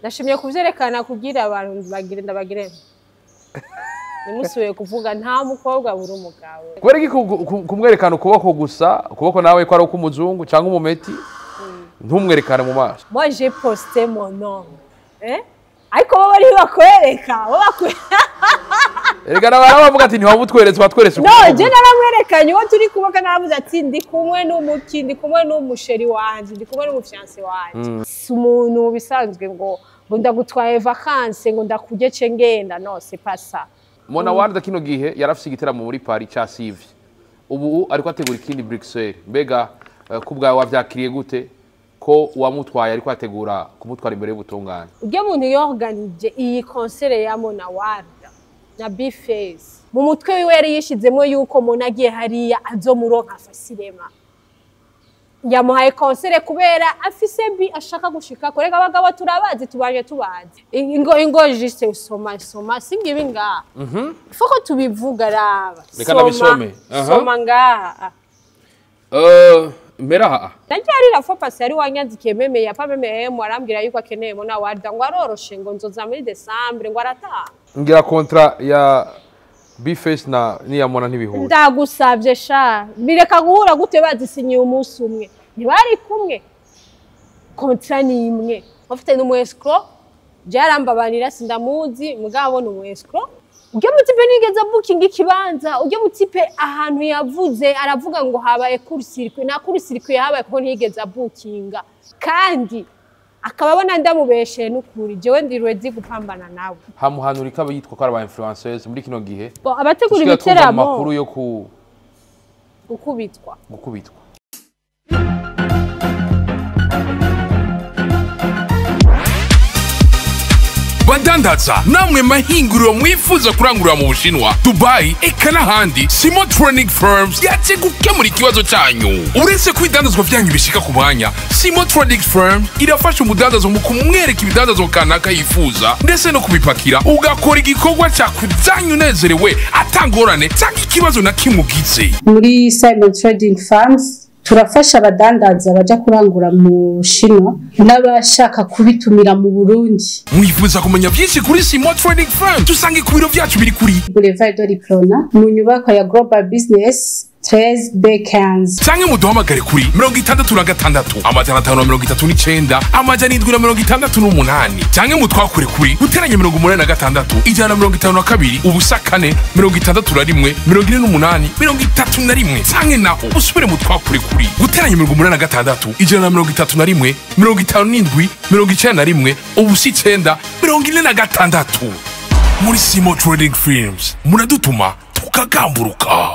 Nashimye kuvyerekana kugira abantu bagire ndabagire. Nimusubiye kuvuga nta mukobwa buri umugabo. Kubera iki kumwerekana ukuboko gusa, ukuboko nawe ko ari ukw'umuzungu cyangwa umumeti, ntumwerekane mu maso? Moi, j'ai posté mon nom. Eh? Ariko bo bari bakwereka, bo bakwereka. Erega n'abaravuga ati ntiwamutweretse, watweretse No, ukuboko je gusa. Naramwerekanye uwo turi kubaka, naravuze ati ndi kumwe n'umuki, ndi kumwe n'umuchéri wanje, ndi kumwe n'umufiancé wanje. Si umuntu bisanzwe ngo ndagutwaye vacances, ngo ndakurye ce ngenda. No, c'est pas ça. Mona Warda kino gihe yarafise igiteramo muri Paris casivye. Ubu ariko ategura ikindi Bruxelles. Mbega ku bwawe wavyakiriye gute ko uwamutwaye ariko ategura kumutwara imbere y'ubutungane? Urya muntu yorganije iyi concert ya Mona Warda na B-Face, mu mutwe wiwe yari yishizemo yuko Mona agiye hariya azomuronka facilement. Yamuhaye concert kubera afise bi ashaka gushika korega. Abagabo turabazi, tubaje tubazi. Ingo ingo, juste soma, soma, singibi ngaha. Faut ko tubivuga, raba. Reka ndabisome. Aha. Soma ngaha. Mbera aha. Ndaryari la fois passée yari wanyandikiye même ya pas même emu, arambwira yuko akeneye Mona Warda, ngo aroroshe, ngo nzoza muri décembre, ngo arataha. Ngira contrat ya B-Face na niya Mona ntibihura. Ndagusavye sha, bireka guhura gute? Bazisinyiye umunsi umwe, ntibari kumwe. Contrat ni imwe, bafite n'umu escroc. Byarambabarira, sindamuzi, mugabo ni umu escroc. Ujya mutipe nigeze booking ikibanza. Ujya mutipe ahantu yavuze, aravuga ngo habaye court-circuit. Nta court-circuit yahabaye kuko ntiyigeze bookinga, kandi akaba abona ndamubeshe. N'ukuri jewe ndi ready gupambana nawe. Hamuhanura ikaba yitwa ko ari aba influenceurs muri kino gihe. Bon, abategura Dusigaye twumva ibiteramo amakuru yo ku gukubitwa. Gukubitwa. Badandaza namwe mahinguriro mwifuza kurangurira mu Bushinwa, Dubai eka n'ahandi, Simo Trading Firms yaje gukemura ikibazo cyanyu. Uretse ko ibidandazwa byanyu bishika ku mwanya, Simo Trading Firms irafasha umudandazo mu kumwereka ibidandazwa kanaka yifuza, ndetse no kubipakira, ugakora igikorwa cyakujyanye unezerewe, atangorane cyangwa ikibazo na kimwe ugize. Muri Simon Trading Farms turafasha abadandaza baja kurangura mu Bushinwa n'abashaka kubitumira mu Burundi. Mwifuza kumenya byinshi kuri Simo Trading Firms? Dusange ku biro byacu biri kuri Boulevard de l'Uprona, mu nyubako ya Global Business 13 B15. Canke muduhamagare kuri 66 539 768, canke mutwakure kuri guteranya 86 152 0 4 61 48 31, canke naho usubire mutwakure kuri guteranya 86 131 57 91 0 9 46. Muri Simo Trading Firms muradutuma tukagamburuka.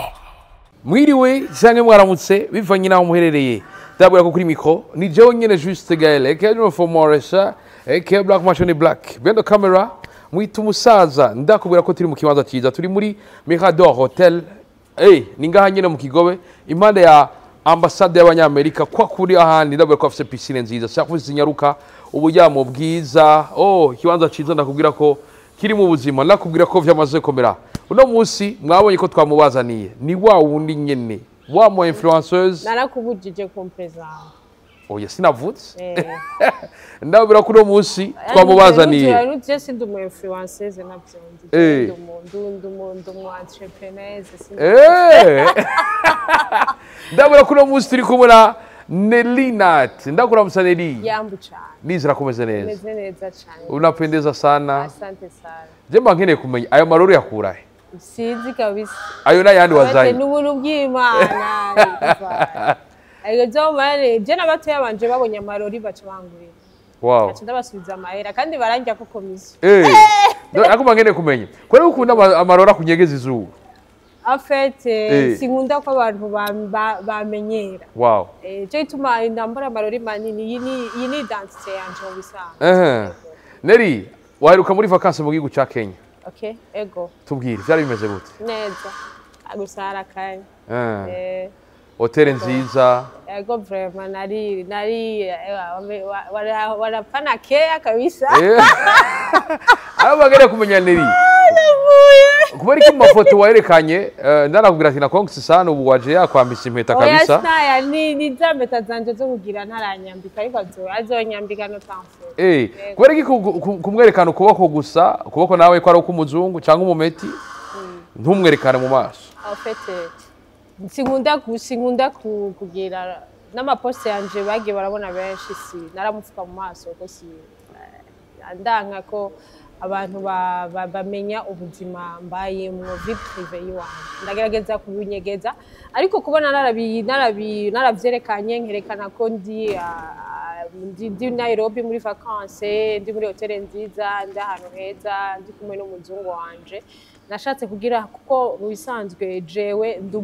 Mwiriwe canke mwaramutse bivanye n'aho muherereye. Ndabwira ko kuri micro ni jewe nyene, Juste Gaël aka Junior for Moresa aka Black Machine Black. Behind the camera mwita umusaza. Ndakubwira ko turi mu kibanza cyiza, turi muri Mirador Hotel. Ni ngaha nyene mu Kigobe, impande ya ambasade y'Abanyamerika kwa kuri ahandi. Ndabwira ko afise piscine nziza, service zinyaruka, uburyamo bwiza. Oh, ikibanza cyiza, ndakubwira ko kiri mu buzima, ndakubwira ko vyamaze komera. Uno munsi mwabonye ko twamubazaniye, ni wa wundi nyene, wa mu influenceuse. Narakubujije kumpresenta. Oya, sinavutse. Ndabwira ko uno munsi twamubazaniye. Je sindi umu influenceuse navyo ndi. Ndi umu entrepreneuse. Ndabwira ko uno munsi turi kumwe na Nelly Nat. Ndakuramusa, Nelly. Yambu cyane. Nizera kumeze neza. Meze neza cyane. Unapendeza sana. Asante sana. Je mba nkeneye kumenya ayo marori yakurahe? Sinzi kabisa. Ayo n'ayandi wazanye? N'ubuntu bw'Imana. Ariko byo mane je n'abatoya banje babonye amarori baca bangurira. Baca ndabasubiza amahera kandi barandya ko komisiyo. Ariko mba nkeneye kumenya kubera ko ukunda amarori akunyegeza izuba. En fait, sinkunda ko abantu bamenyera. Cyo gituma ndambara amarori manini. Iyi ni identité yanje mu bisanzwe. Nelly, waheruka muri vacances mu gihugu ca Kenya. Okay, ego. Tubwire, vyari bimeze gute? Neza, gusa harakanye. Hoteli nziza. Ego, vraiment nari wanapana keya kabisa. Aho bagere kumenya, Nelly, Kubera iki mu mafoto werekanye, ndarakubwira ati na Kongs sana ubu waje yakwambisa impeta Oya, kabisa. Sinaya ni za mpeta zanje zo kugira, ntaranyambika, ariko azonyambika no tamfo. Kubera iki kumwerekana ukuboko gusa, ukuboko nawe ko ari uk'umuzungu cyangwa umumeti, ntumwerekane mu maso? En fait, sinkunda kugira n'amaposte yanje bagiye barabona benshi, si naramufuka mu maso ko si ndanka ko abantu bamenya ubuzima mbayemwo, vie privée yiwanje. Ndagerageza kubinyegeza, ariko kubona naravyerekanye, nkerekana ko ndi Nairobi muri vacances, ndi muri hôtel nziza, ndi ahantu heza, ndi kumwe n'umuzungu wanje, nashatse kugira kuko mu bisanzwe jewe ndi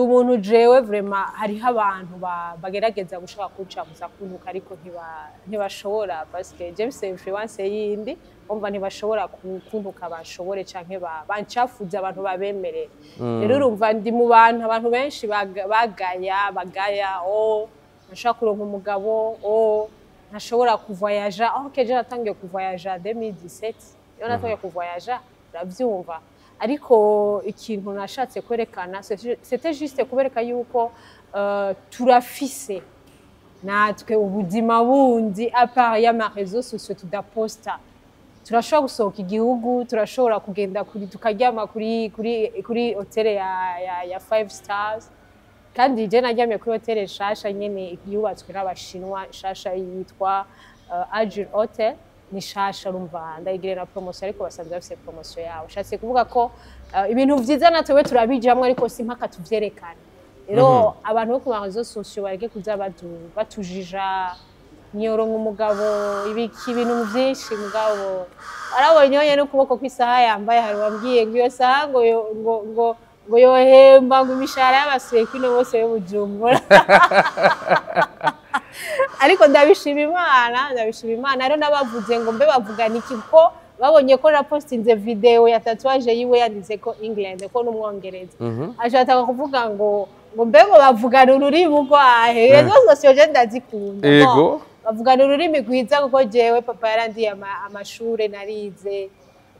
umuntu jewe vraiment hariho abantu bagerageza gushaka kuncamuza, kuntuka, ariko ntibashobora parce que James influence yindi umva ntibashobora kuntuka bashobore canke bancafuze abantu babemerere. Rero urumva ndi mu bantu abantu benshi bagaya oh, ntashobora kuronka umugabo, oh, ntashobora kuvoyaja. Oh, ok, je natangiye kuvoyaja 2017, iyo natangiye kuvoyaja, uravyumva. Ariko ikintu nashatse kwerekana, c'était juste kubereka yuko turafise natwe ubuzima bundi à part y'ama réseaux sociaux tudaposta. Turashobora gusohoka igihugu, turashobora kugenda kuri, tukaryama kuri hôtel ya five stars. Kandi je naryamye kuri hôtel nshasha nyene yubatswe n'Abashinwa, nshasha, yitwa Agile Hotel, ni shasha. Urumva ndayigirira na promotion, ariko basanzwe bafise promotion yabo. Shatse kuvuga ko ibintu vyiza natwe turabijamwo, ariko si mpaka tuvyerekane. Rero abantu bo ku ma réseaux sociaux bareke kuza batujija nyoronka umugabo, ibiki, ibintu vyinshi. Mugabo arabonye yonyene n'ukuboko kw'isaha yambaye, hari wambwiye ngo iyo saha ngo yohemba ngo imishahara y'abasirikine bose yo Bujumbura. Ariko ndabishima Imana, ndabishima Imana. Rero n'abavuze ngo mbe bavugana iki, kuko babonye ko napostinze video ya tatouage yiwe yanditse ko England, ko n'Umwongereza, ashaka kuvuga ngo mbe ngo bavugana ururimi rwahe. Réseaux sociaux je ndazikunda. Ego. Bavugana ururimi rwiza kuko jewe papa yarandiye amashure, narize.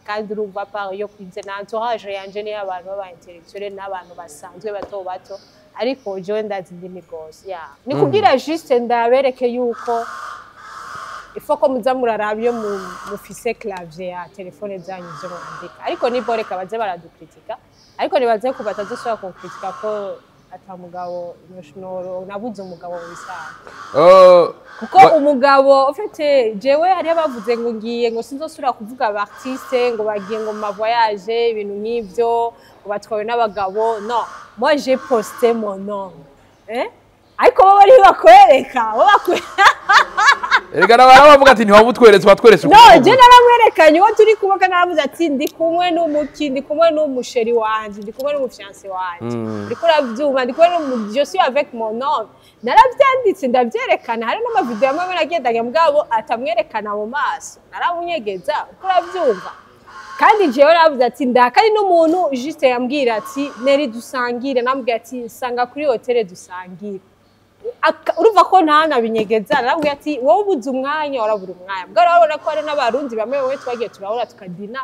Kandi urumva pa iyo kwize na entourage yanje niyo abantu baba intellectuel n'abantu basanzwe bato bato, ariko jewe ndazi indimi gose. Ya, ni kugira juste ndabereke yuko ifo ko muza muraraba iyo mufise clavier ya telefone zanyu ivyo mwandika. Ariko ni boreka baze baradukritika, ariko nibaze ko batazosubira kunkritika ko ata mugabo nabuze umugabo mu bisanzwe, kuko umugabo ufite jewe hariho abavuze ngo ngiye ngo sinzosubira kuvuga aba artiste ngo bagiye ngo mu ma voyage, ibintu nk'ivyo, ngo batwawe n'abagabo. No, moi j'ai posté mon nom, eh? Ariko bo bari bakwereka, bo bakwereka. Erega n'abari bavuga ati ntiwamutweretse, watweretse No, ukuboko je gusa. Naramwerekanye uwo turi kumwe, kandi naravuze ati ndi kumwe n'umuki, ndi kumwe n'umuchéri wanje, ndi kumwe n'umufiancé wanje. Ndiko uravyumva, ndi kumwe n'umu, je suis avec mon homme. Naravyanditse, ndavyerekana. Hari n'amavideo amwe nagendaga mugabo atamwerekana mu maso, naramunyegeza, uko uravyumva. Kandi jewe naravuze ati ndakari n'umuntu juste yambwira ati neri dusangire, namubwira ati sanga kuri hôtel dusangire. Urumva ko ntanabinyegeza. Narabwira ati wowe ubuze umwanya, warabura umwanya bwo urabona ko hari n'Abarundi bamwe bamwe twagiye turahura tukadina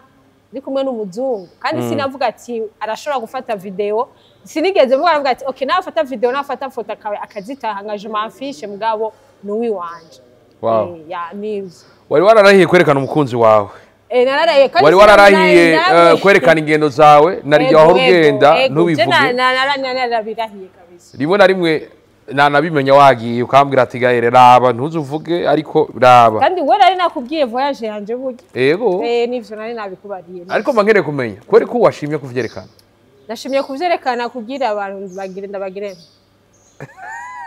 ndi kumwe n'umuzungu. Kandi sinavuga ati arashobora gufata video, sinigeze mvuga. Aravuga ati okay, nafata video, nafata foto akawe akazitaha nka je m'en fiche, mugabo ni uwiwanje. Wow. Ya, nivyo. Wari wararahiye kwerekana umukunzi wawe. Nararahiye kandi Wari wararahiye kwerekana ingendo zawe narirya wahora ugenda ntubivuge. Narabirahiye kabisa. Rimwe na rimwe nanabimenya wagiye ukambwira ati gahere raba, ntuzuvuge, ariko raba. Kandi we nari nakubwiye voyage yanje burya. Ego. Nivyo nari nabikubariye. Ariko mba nkeneye kumenya kubera ko washimye kuvyerekana. Nashimye kuvyerekana kugira abantu bagire, ndabagire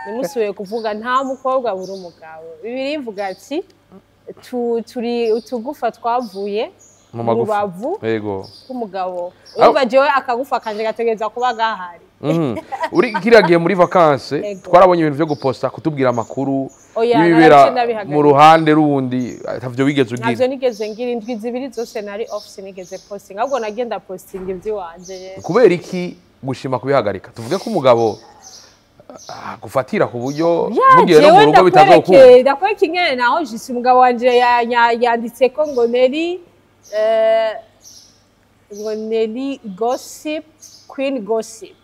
nimusubiye kuvuga nta mukobwa buri umugabo. Bibiri ivuga ati turi utugufa twavuye mu magufa rubavu k'umugabo. Urumva jewe akagufa kanje gategereza kuba gahari. Uri kiriya gihe muri vacances, twarabonye ibintu vyo guposta, kutubwira amakuru Oya, y'ibibera naraciye ndabihagarika. mu ruhande rundi, atavyo wigeze ugira. Navyo nigeze ngira. Indwi 2 zose nari off, sinigeze posting, ahubwo nagenda posting ivy'iwanje. Kubera iki gushima kubihagarika? Tuvuge ko umugabo gufatira ku buryo mugiye no mu Jewe rugo bitazokunda. Ndakwereka ingene naho jisi umugabo wanje yanditse ko ngo Neri Ngo Nelly Gossip, Queen Gossip,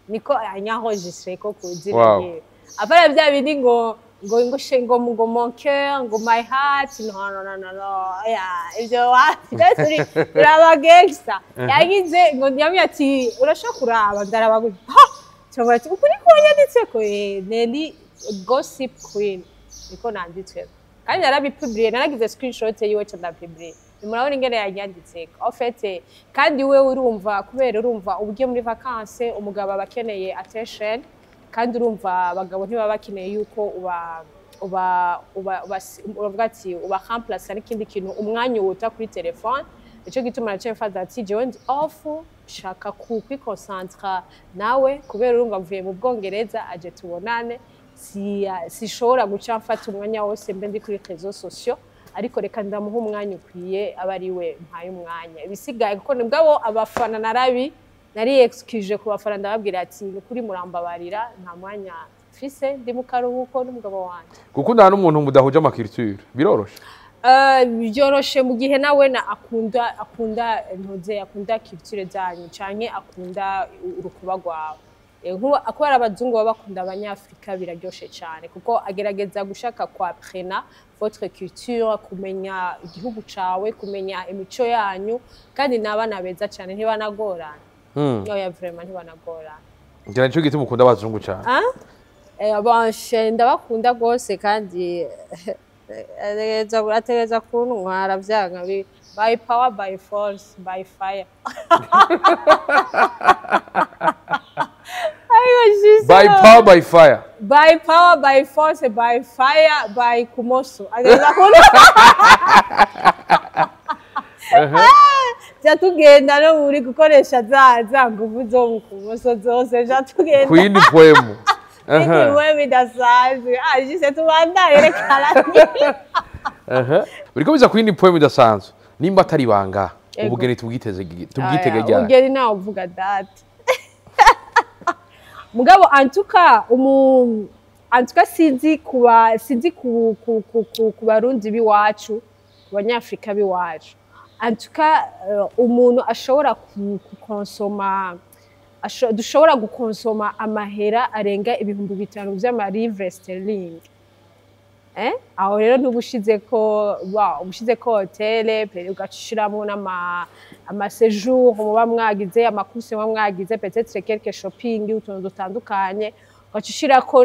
niko anyaenregistré ko ku izina ryiwe. Apana bya bindi ngo ngo mon cœur, ngo my heart, no, no, no, no, no, ya ibyo wapi, turi aba gangster. Yagize ngo yambwiye ati: "Urashobora kuraba?" Ndaraba gutya, ha, cyangwa ati: "Uku niko wanyanditse ko Nelly Gossip Queen, niko nanditswe." Kandi narabipubliye, naragize screenshot yiwe, ca ndapubliye, murabona ingene yanyanditse en fait. Kandi we urumva, kubera urumva ugiye muri vacances, umugabo aba akeneye attention, kandi urumva abagabo ntibaba bakeneye yuko uba uravuga ati uba remplace n'ikindi kintu umwanya uwuta kuri telefone. Nico gituma naciye mfata ati: "Jewe ndi off, shaka ku kwiconcentra nawe," kubera urumva mvuye mu Bwongereza, aje tubonane, si sishobora guca mfata umwanya wose mbe ndi kuri réseaux sociaux, ariko reka ndamuha umwanya ukwiye, aba ari we mpaye umwanya, ibisigaye kuko nibwabo abafana narabi nari excuse ku bafana, ndababwira ati: "Ni ukuri murambabarira, nta mwanya mfise, ndi mu karuhuko n'umugabo wanjye." Gukundana n'umuntu mudahuje amaculture biroroshe? Byoroshe mu gihe nawe na akunda ntuze, akunda culture zanyu canke akunda urukuba rwawe. Kubera abazungu baba bakunda abanyafrika, biraryoshe cyane kuko agerageza gushaka kwapprena votre culture, kumenya igihugu cawe, kumenya imico yanyu, kandi n'abana beza cyane, ntibanagorana. Oya, vraiment ntibanagorana. Ngira nico gituma ukunda abazungu cyane. Ah? Bon, ndabakunda rwose, kandi ategereza kuntwara vyanka by power, by force, by fire. Ariko jise By power, by fire. By power, by force, by fire, by kumoso, ategereza kuntwara, tugenda no muri gukoresha za nguvu zo mu kumoso zose, ja tugenda Ku yindi poemu. Iwe bidasanzwe. Ah, jise tubandanye, reka. Biriko biza ku yindi poemu idasanzwe. Nimba atari ibanga, Ego. ubugeni tubwitege ryari? Ubugeni nawe uvuga date, mugabo antuka umu antuka sinzi kuba sinzi ku Barundi b'iwacu, ku Banyafrika b'iwacu, antuka umuntu ashobora kukonsoma, dushobora gukonsoma amahera arenga 5000 vy'amalivre sterling. Aho rero ntubushize ko wa ubushize ko hôtel, ugashiramo n'ama ama séjour muba mwagize, amacourses muba mwagize, peut-être quelques shopping, utuntu dutandukanye, ugaca ushirako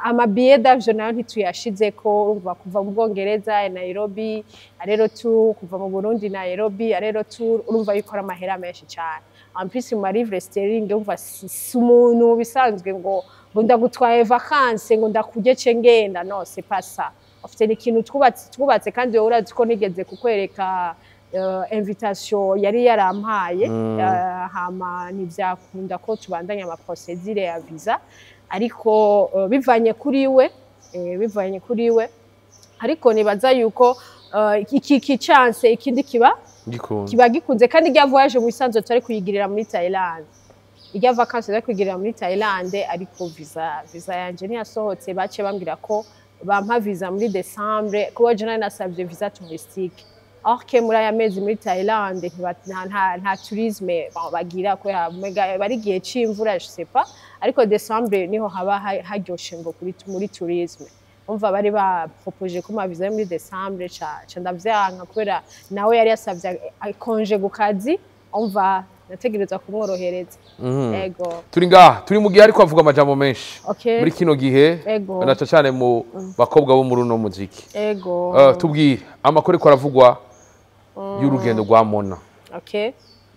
ama billet d'avion nayo ntituyashizeko. Urumva kuva mu Bwongereza Nairobi aller-retour, kuva mu Burundi Nairobi aller-retour, urumva yuko ari amahera menshi cyane. En plus mu malivre sterling, urumva si umuntu bisanzwe ngo ndagutwaye vacances, ngo ndakurye ce ngenda, no, c'est pas ça. Ufite ikintu twubatse, kandi wowe urazi ko nigeze kukwereka invitation yari yarampaye, hama ntivyakunda ko tubandanya ama procédure ya visa, ariko bivanye kuri we, ariko nibaza yuko iki chance ikindi kiba Gikunda. kiba gikunze. Kandi irya voyage mu bisanzwe twari kuyigirira muri Thailand, irya vacances twari kuyigirira muri Thailand, ariko visa yanje ntiyasohotse. Bace bambwira ko bampa visa muri Décembre, kuba je nari nasabye visa touristique, or que muri aya mezi muri Thailand nta tourisme, bon, bagira kubera bari igihe c'imvura, je sais pas, ariko Décembre niho haba haryoshe ngo kuri muri tourisme. Umva bari bapropoje ko ma visa yo muri Décembre, ca ndavyanka kubera nawe yari yasavye congé ku kazi, umva nategerezwa kumworohereza. Ego. Turi ngaha, turi mu gihe ariko avuga amajambo menshi muri kino gihe, na cane cane mu bakobwa bo muri uno muziki. Tubwire amakuru ariko aravugwa y'urugendo rwa Mona,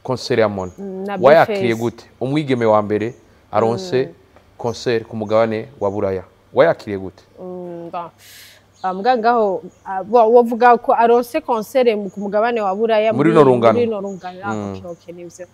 concert ya Mona. Na Wayakiriye Bface. gute? Umwigeme wa mbere aronse concert ku mugabane wa Buraya, wayakiriye gute? Bon. Mbwa ngaho bo wovuga ko aronse concert ku mugabane wa Buraya? Muri runo rungano. Muri runo rungano. Ah, okay, nivyo.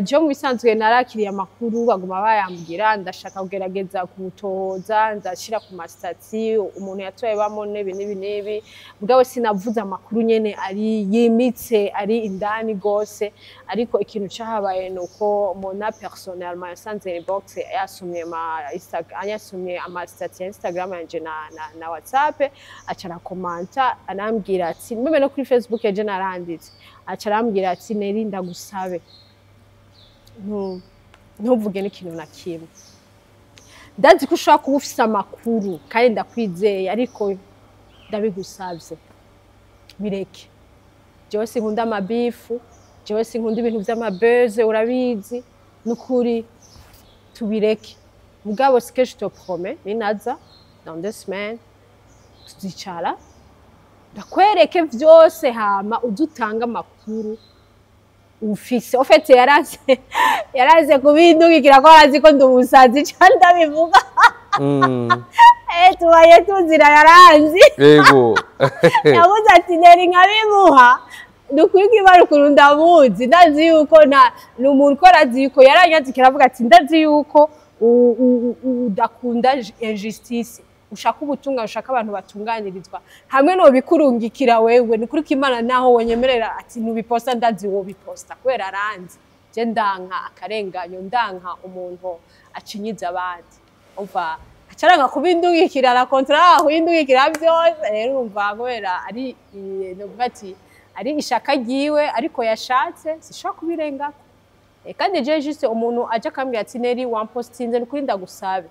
Je mu bisanzwe narakiriye amakuru, baguma bayambwira, ndashaka kugerageza kutohoza, ndashira ku ma statuts umuntu yatoye bamo n'ibi n'ibi n'ibi, mugabo sinavuze amakuru nyene ari yimitse, ari indani gose. Ariko ikintu cahabaye ni uko Mona personnellement yasanze inbox, yasomye ma Instagram, yasomye ama statuts ya Instagram yanje na WhatsApp, aca arakomanta, anambwira ati même no kuri Facebook eje naranditse, aca arambwira ati: "Neri, ndagusabe ntuvuge n'ikintu na kimwe. Ndazi ko ushobora kuba ufise amakuru kandi ndakwizeye, ariko ndabigusavye bireke. Jewe sinkunda amabifu, jewe sinkunda ibintu vy'ama buzz, urabizi, nukuri tubireke. Mugabo ce que je te promets, ninaza dans 2 semaines tuzicara, ndakwereke vyose, hama uze utange amakuru ufise." Au fait yaraze kubindungikira ko arazi ko ndi umusazi cane, ndabivuga. Tubaye tuzira, yaranzi. Yavuze ati: "Neri nkabimuha, ni ukuri kw'Imana ukuntu ndamuzi, ndazi yuko nta ni umuntu ko arazi yuko." Yaranyandikira aravuga ati: "Ndazi yuko udakunda injustice, ushaka ubutungane, ushaka abantu batunganirizwa. Hamwe nobikurungikira wewe, ni ukuri kw'Imana naho wonyemerera ati nubiposta, ndazi wobiposta." Kubera aranzi, je ndanka akarenganyo, ndanka umuntu acinyiza abandi. Umva, acaranga kubindungikira na contrat, kubindungikira byose. Rero urumva, kubera ari novuga ati ari ishaka ryiwe, ariko yashatse, sishobora kubirengako. Kandi je juste umuntu aje akambwira ati: "Neri, wampostinze, ni kuri ndagusabe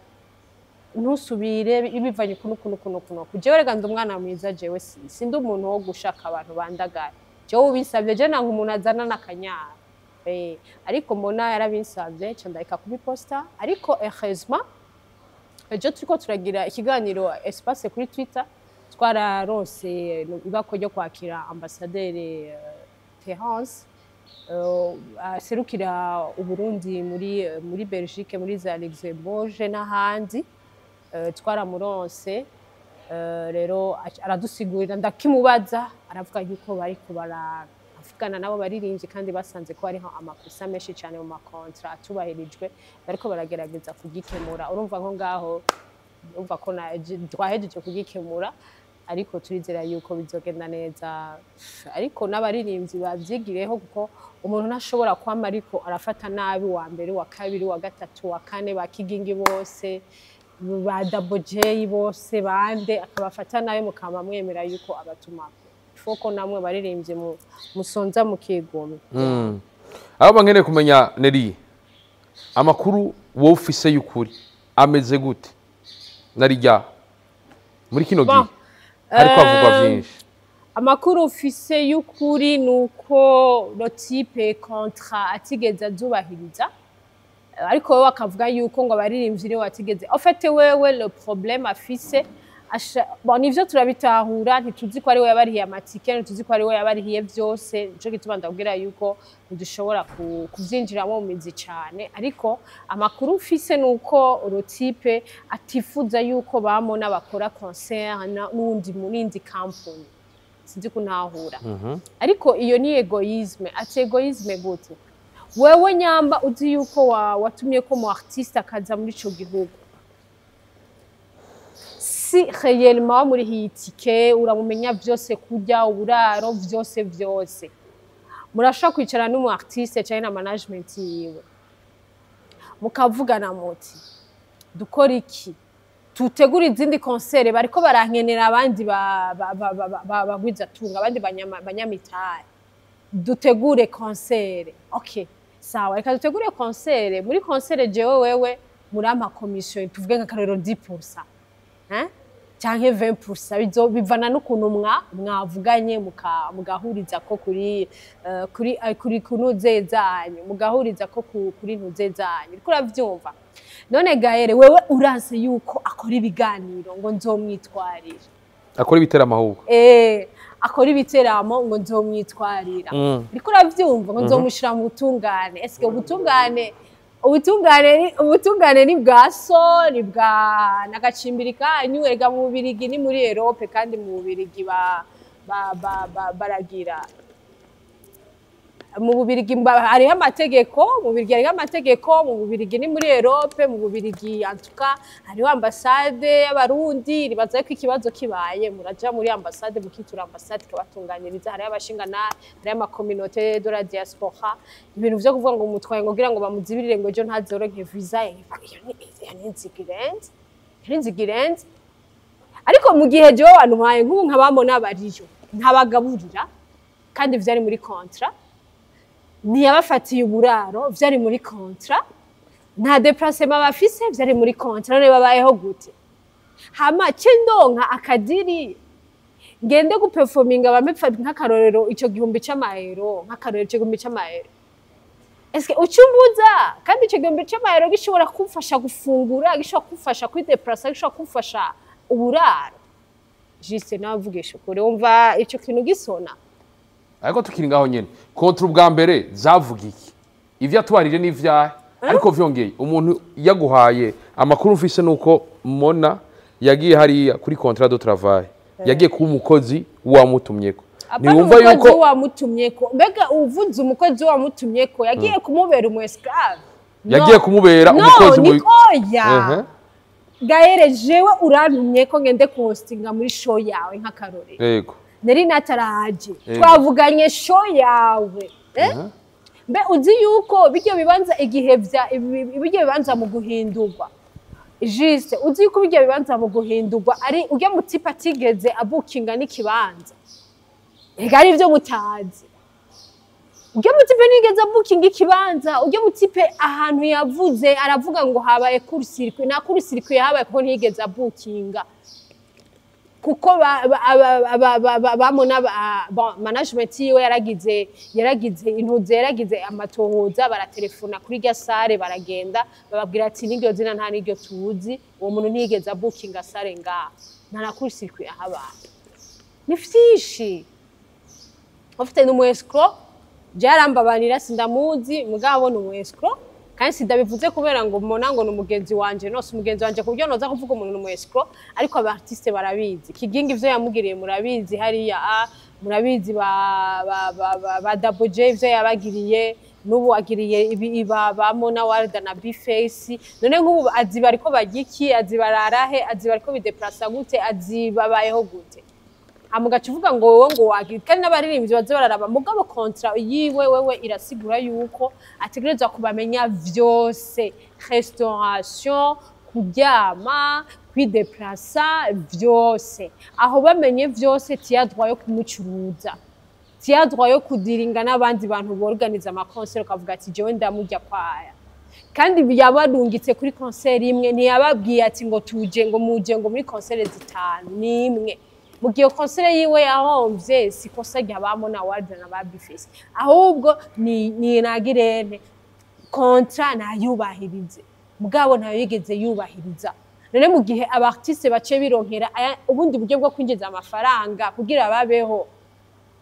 ntusubire, bivanye ukuntu ukuntu ukuntu ukuntu." Jewe rega ndi umwana mwiza, jewe sindi umuntu wo gushaka abantu bandagara. Jewe ubinsabye, je nanga umuntu azana n'akanyara. Ariko mbona yarabinsabye, nca ndareka kubiposta. Ariko heureusement ejo turiko turagira ikiganiro espace kuri Twitter, twararonse ibako ryo kwakira ambasaderi Terence, aserukira Uburundi muri Belgique, muri za Luxembourg n'ahandi. Twaramuronse, rero aradusigurira, ndakimubaza, aravuga yuko bariko baravugana nabo baririmbyi kandi basanze ko hariho amakosa menshi cyane mu ma contrats atubahirijwe, bariko baragerageza kugikemura. Urumva nko ngaho, urumva ko twahejeje kugikemura, ariko turizera yuko bizogenda neza. Ariko n'abaririmbyi babyigireho, kuko umuntu ntashobora kwama ariko arafata nabi wa mbere, wa kabiri, wa gatatu, wa kane, ba Kigingi bose, ba Double J bose, bande, akabafata nabi, mukaba mwemera yuko abatumako. Foko namwe baririmbyi musonza mukigomwe. Aho nkeneye kumenya, Neri, amakuru wowe ufise y'ukuri ameze gute narijya muri kino Bon, gihe hariko havugwa vyinshi? Amakuru ufise y'ukuri ni uko le type contrat atigeze azubahiriza, ariko wewe akavuga yuko ngo abaririmbyi niwe watigeze. En fait wewe le problème afise bon, nivyo turabitahura, ntituzi ko ari we yabarihiye amatike, ntituzi ko ari we yabarihiye vyose. Nico gituma ndabwira yuko ntidushobora kuvyinjiramo mu mizi cane. Ariko amakuru mfise ni uko le type atifuza yuko bamona bakora concert n'uwundi mu n'indi company, sinzi kuntahura. Ariko iyo ni égoïsme. Ati égoïsme gute? Wewe nyamba uzi yuko watumye ko mu artiste akaza muri ico gihugu, si réellement wamurihiye itike, uramumenya vyose, kurya, uburaro, vyose vyose, murashobora kwicara n'umu artiste canke na management yiwe, mukavugana muti: "Dukora iki? Tutegura izindi concert, bariko barankenera abandi bagwizatunga, abandi banyamitari, dutegure concert." Okay, sawa, reka dutegure concert. Muri concert jewe wewe murampa commission, tuvuge nk'akarero 10%, hein? Canke 20%, bivana n'ukuntu mwavuganye, mugahuriza ko kuri kunuze zanyu, mugahuriza ko kuri ntuze zanyu. Uriko uravyumva? None Gaere, wewe uranse yuko akora ibiganiro ngo nzomwitwarira. Akora ibiteramo ahubwo. Akora ibiteramo ngo nzomwitwarira. Uriko uravyumva? Ngo nzomushira mu butungane. Eske ubutungane ni bwa so, ni bwa nagacimbiri kanyu? Erega mu Bubirigi ni muri Europe, kandi mu Bubirigi ba, ba, ba, ba, baragira Mu Bubirigi hariho amategeko, mu Bubirigi hariho amategeko, mu Bubirigi ni muri Europe, mu Bubirigi en tout cas hariho ambasade y'Abarundi. Nibaza ko ikibazo kibaye muraja muri ambasade, mukitura ambasade ikabatunganiriza. Hariho abashingana, hariho ama communauté de la diaspora. Ibintu vyo kuvuga ngo mutwaye ngo kugira ngo bamuzibirire ngo ejo ntazoronke visa, iyo ni inzigo irenze, iyo ni inzigo irenze. Ariko mu gihe jewe wantwaye nk'ubu nkabamona bariyo ntabagaburira kandi vyari muri contrat, ntiyabafatiye uburaro vyari muri contrat, nta déplacement bafise vyari muri contrat, none babayeho gute? Hama ce ndonka akadiri ngende guperforminga bampe nk'akarorero ico 1000 c'amayero, nk'akarorero ico 1000 c'amayero, eske ucumbuza? Kandi ico 1000 c'amayero gishobora kumfasha gufungura, gishobora kumfasha kwideplasa, gishobora kumfasha uburaro. Juste navugisha ukuri, wumva ico kintu gisona. Ariko tukiri ngaho nyene, contrat ubwa mbere zavuga iki? Ivyo atubarije n'ivyahe? Ariko vyongeye, umuntu yaguhaye amakuru mfise nuko Mona yagiye hariya kuri contrat de travail, yagiye kuba umukozi wamutumyeko. Apana. Ntiwumva Umukozi yuko wamutumyeko, mbega uvuze umukozi wamutumyeko yagiye kumubera umu esclave? Yagiye kumubera No, umukozi ni oya. Gahere, jewe urantumye ko ngende kuhostinga muri show yawe, nk'akarorero. Nari nataraje. Twavuganye show yawe, eh? Mbe uzi yuko bijya bibanza igihe vya bijya bibanza mu guhindurwa, juste uzi yuko bijya bibanza mu guhindurwa ari ujya mu type atigeze abukinga n'ikibanza? Ega ari ivyo mutazi. Ujya mu type nigeze abukinga ikibanza. Ujya mu type ahantu yavuze aravuga ngo habaye court-circuit, nta court-circuit yahabaye kuko ntiyigeze abukinga, kuko bamona bon, management yiwe yaragize intuze, yaragize amatohoza, baratelefona kuri rya salle, baragenda bababwira ati n'iryo zina nta n'iryo tuzi, uwo muntu ntiyigeze abukinga salle ngaha, nta na court-circuit yahabaye. Ni vyinshi. Ufite ni umu escroc, byarambabarira, sindamuzi, mugabo ni umu escroc. Kandi sindabivuze kubera ngo mbona ngo ni umugenzi wanje. No si umugenzi wanje ku buryo noza kuvuga umuntu ni umu escroc, ariko aba artiste barabizi. Kigingi ivyo yamugiriye murabizi hariya, murabizi ba Double J ivyo yabagiriye, n'ubu agiriye ibi ibabamo na Warda na B-Face. None nk'ubu azi bariko barya iki? Azi bararahe? Azi bariko bideplasa gute? Azi babayeho gute? Hama ugaca uvuga ngo wowe ngo wagira. Kandi n'abaririmbyi baze bararaba, mugabo contrat yiwe wewe irasigura yuko ategerezwa kubamenya vyose: restauration, kuryama, kwideplasa, vyose. Aho bamenye vyose, tu as droit yo kumucuruza, tu as droit yo kudiringa n'abandi bantu borganiza ama concert, ukavuga ati jewe ndamurya kwaya. Kandi yabarungitse kuri concert imwe, ntiyababwiye ati ngo tuje ngo muje ngo muri concert zitanu, ni imwe. Mu gihe concert yiwe yahomvye, si kosa ryabamo na Warda na ba B-Face, ahubwo ni nagirente contrat ntayubahirize, mugabo ntayo yigeze yubahiriza. None mu gihe aba artiste bace bironkera ubundi buryo bwo kwinjiza amafaranga kugira babeho,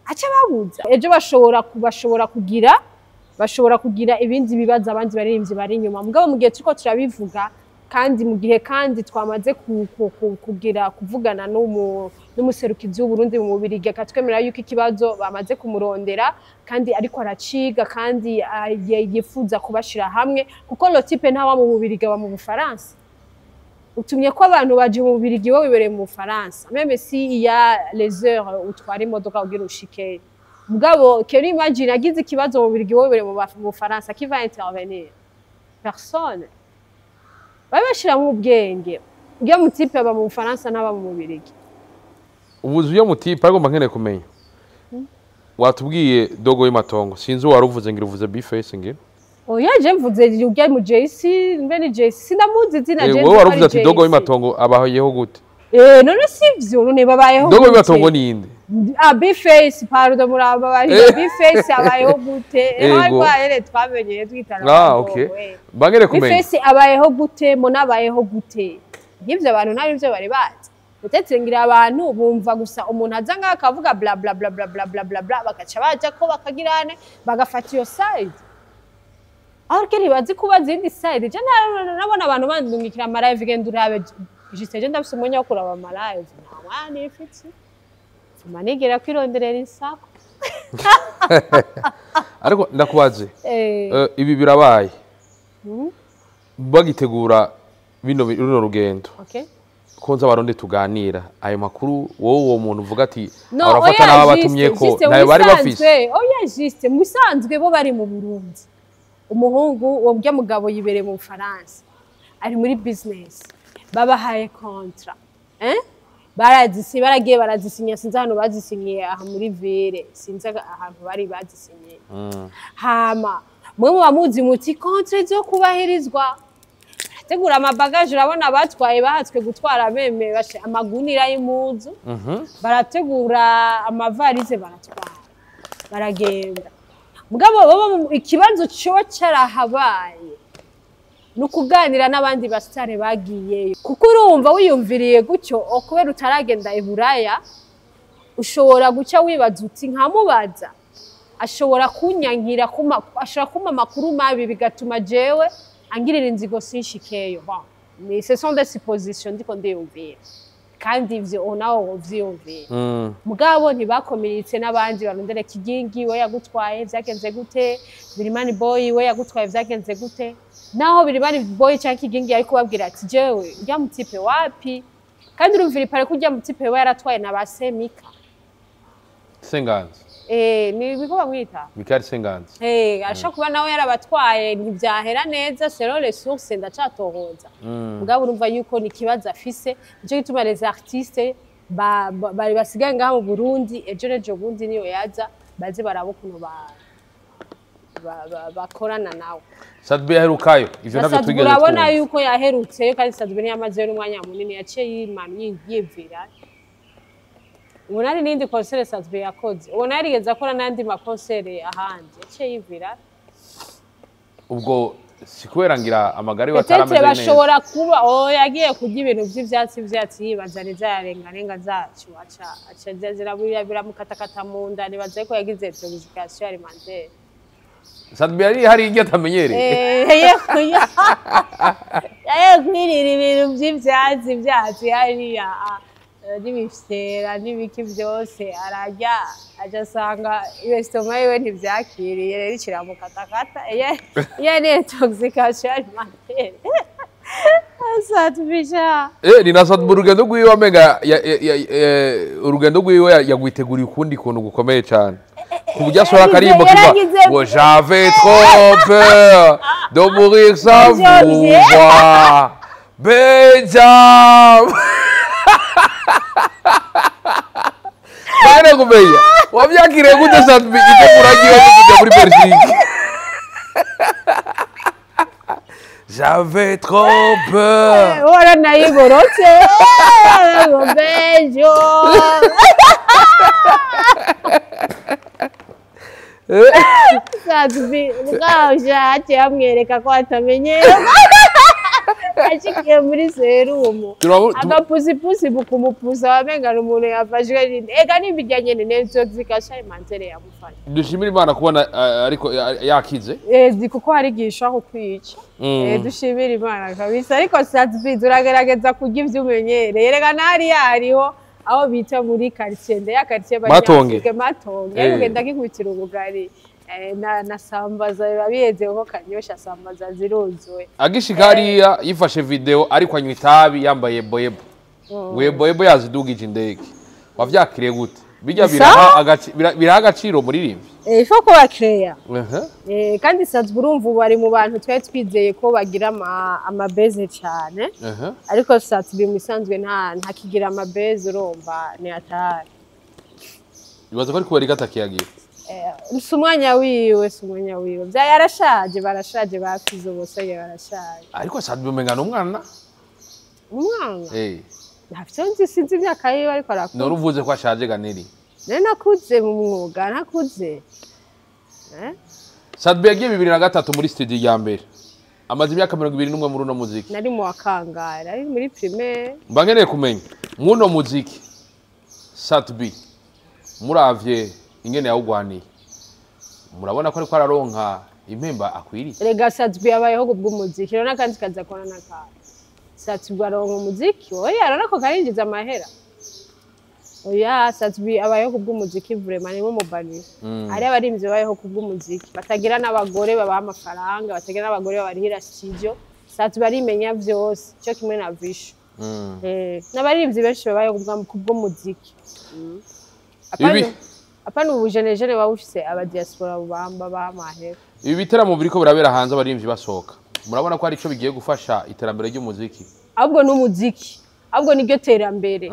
aca babuza, ejo bashobora kugira ibindi bibazo abandi baririmbyi bari inyuma. Mugabo mu gihe turiko turabivuga, kandi mu gihe kandi twamaze kugira kuvugana n'umuserukizi w'Uburundi mu Bubirigi, akatwemerera yuko ikibazo bamaze kumurondera kandi ariko araciga, kandi yifuza kubashira hamwe, kuko le type ntawa mu Bubirigi, aba mu Bufaransa. Utumye ko abantu baje mu Bubirigi, wowe wibereye mu Bufaransa, même si il y a les heures utwara imodoka kugira ushike. Mugabo can you imagine agize ikibazo mu Bubirigi, wowe wibereye mu Bufaransa, qui va intervenir? Personne. Babe bashiramo ubwenge. Ujya mu type aba mu Bufaransa n'aba mu Bubirigi. Ubuzu yo mu type, ariko mba nkeneye kumenya, watubwiye dogo y'amatongo, sinzi uwari uvuze, ngira uvuze B-Face ngira. Oya, je mvuze ujya mu JC, mbe ni JC, sinamuzi izina. Je Wowe nzi ko wari ari uvuze ati dogo JC. y'amatongo abayeho gute? None sivyo? None babayeho Dogo gute? y'amatongo ni inde? Ah, B-Face, pardon, muraba B-Face abayeho gute? Ego. Ariko twamenyeye twitana Ah, ba okay. Dogo, eh. Mba nkeneye kumenya. B-Face abayeho gute? Mona abayeho gute? Nk'ivyo abantu ntabwo ivyo bari bazi. Peut-être ngira abantu bumva gusa umuntu aza ngaho akavuga bla bla bla bla bla bla bla bla, bagaca baja ko bakagirane bagafata iyo side, ariko ntibazi kuba zindi side. Je nabona abantu bandungikira ama live, genda urabe. Juste je ndafise umwanya wo kuraba ama live, nta mwanya nifite, mfuma nigira kwironderera isako. Ariko ndakubaze, ibi birabaye bagitegura bino runo rugendo, ko nzi Abarundi tuganira ayo makuru, wowe uwo muntu uvuga ati No, arafata oya, n'ababatumye juste, ko juste, nayo bari mubisanzwe, bafise. Oya, juste, mu bisanzwe bo bari mu Burundi, umuhungu uwo burya mugabo yibereye mu Bufaransa, ari muri business, babahaye contrat, eh? Barazisi baragiye barazisinya, sinzi ahantu bazisinyiye aha muri ville, sinzi ahantu bari bazisinyiye. Hama mwe muba muzi muti contrat zo kubahirizwa, barategura amabagaje, urabona batwaye, bahatswe gutwara même amagunira y'impuzu, barategura amavarize, baratwara, baragenda. Mugabo baba ikibazo coba carahabaye ni ukuganira n'abandi basitare bagiyeyo, kuko urumva wiyumviriye gutyo, kubera utaragenda i Buraya, ushobora guca wibaza uti nkamubaza ashobora kunyankira, ashobora kumpa amakuru mabi, bigatuma jewe angirira inzigo sinshikeyo. Bon, ni ce sont des suppositions ndiko ndiyumvira, kandi ivyo nawe wovyiyumvira. Mugabo ntibakomiritse n'abandi barondere Kigingi we yagutwaye vyagenze gute, Birimani Boy we yagutwaye vyagenze gute, naho Birimani Boy canke Kigingi ari kubabwira ati jewe urya mu type wapi, kandi urumvira ipare ko urya mu type we yaratwaye na ba Semika. Senganzi. Eh, ni biko bamwita. Michael Senganzi. Eh, ashobora kuba nawe yarabatwaye, ntivyahera neza, selon les sources, ndacatohoza. Mugabo urumva yuko ni ikibazo afise, nico gituma les artistes bari basigaye ngaha mu Burundi, ejo n'ejo bundi niyo yaza, baze baraba ukuntu bakorana nawe. Sat-B yaherukayo, ivyo Na navyo Sat-B twigeze urabona twumva. yuko yaherutseyo, kandi Sat-B ntiyamazeyo n'umwanya munini, yaciye yimana yivira. Ubona hari n'indi concert Sat-B yakoze, ubona yarigeze akora n'andi ma concert ahandi, yaciye yivira. Ubwo si kubera ngira amagara yiwe Peut-être atarameze neza? bashobora kuba, oh, yagiye kurya ibintu vy'ivyatsi vyatsi, yibaza nizayarengarenga zacu, aca aca zirabura biramukatakata mu nda, nibaza ko yagize intoxication alimentaire. Sat-B yari hari iryo atamenyereye. Eh, yagiye kwirira ibintu vy'ivyatsi vyatsi hariya, n'ibifyera n'ibiki vyose ararya, aca asanga estomac yiwe ntivyakiriye, rero kiramukatakata, iyo ni intoxication alimentaire. Sat-B sha. Eh, ni na Sat-B urugendo rwiwe amenga urugendo rwiwe yagwiteguriye ukundi kuntu gukomeye cyane, ku buryo asohora akarimbo kiva ngo "J'avais trop peur de mourir sans vous voir, Benjam". Bagere kumenya wavyakiriye gute Sat-B itegura ryiwe ryo kuja muri Belgique? "J'avais trop peur." Waranayiborotse ngo bejo. Sat-B mugabo haciye amwereka ko atamenyera, ashikiye muri serumu, agapusipusi mu kumupusa wamenga ni umuntu yafashwe n'indi, ega n'ibirya nyene n'intoxication alimentaire yamufashe. Dushimira Imana kubona ariko yakize. Eh, kuko hari igihe ishobora kukwica. Eh, dushimira Imana kabisa, ariko Sat-B turagerageza kurya ivyo umenyereye, rega nahariya hariho aho bita muri quartier nde ya quartier. Matonge. Banyafrika Matonge. Ugenda kikubitira ubugari na sambaza, biba biheze kuko Kanyosha sambaza ziruzuye. Agishika hariya yifashe video ariko anywa itabi, yambaye boyebo, ngo yeboyebo yazidugije indege. Wavyakiriye gute bijya? Bisa? Biraha agaciro muririmbyi. Eh, il faut ko bakeya. Eh, kandi Sat-B urumva ubu ari mu bantu twari twizeye ko bagira amabeze cyane, ariko Sat-B mu isanzwe ntakigira amabeze, urumva ni atari. Ibaza ko ari kubera ikatakiyagira. Si umwanya wiwe, si umwanya wiwe, bya yarashaje, barashaje, bafize ubusore, barashaje. Ariko Sat-B umenga ni umwana. Umwana. Ntavyo nzi, sinzi imyaka yiwe, ariko arakuze. None uvuze ko ashaje ganeri? Nari nakuze mu mwuga, nakuze. Eh? Sat-B yagiye 2003 muri studio ya mbere, amaze imyaka 21 muri uno muziki. Nari mu wa kangahe? Nari muri primaire. Mba nkeneye kumenya mw'uno muziki Sat-B, muravye ingene yawugwaniye, murabona ko ariko araronka impemba akwiriye? Erega Sat-B yabayeho kubw'umuziki, rero n'akandi kazi akora n'akandi. Sat-B aronka umuziki, oya, arabona ko karinjiza amahera. Oya, Sat-B abayeho kubw'umuziki, vraiment ni mubani. Hari abaririmbyi babayeho kubw'umuziki batagira n'abagore babaha amafaranga, batagira n'abagore babarihira studio. Sat-B arimenya vyose, cyo kimwe na Vishu. N'abaririmbyi benshi babayeho kubw'umuziki. Apana ubujenejene buba bufise aba diaspora bubamba bamahera. Ibi biteramo biriko birabera hanze, abaririmbyi basohoka, murabona ko hari ico bigiye gufasha iterambere ry'umuziki? Ahubwo n'umuziki, ahubwo niryo terambere.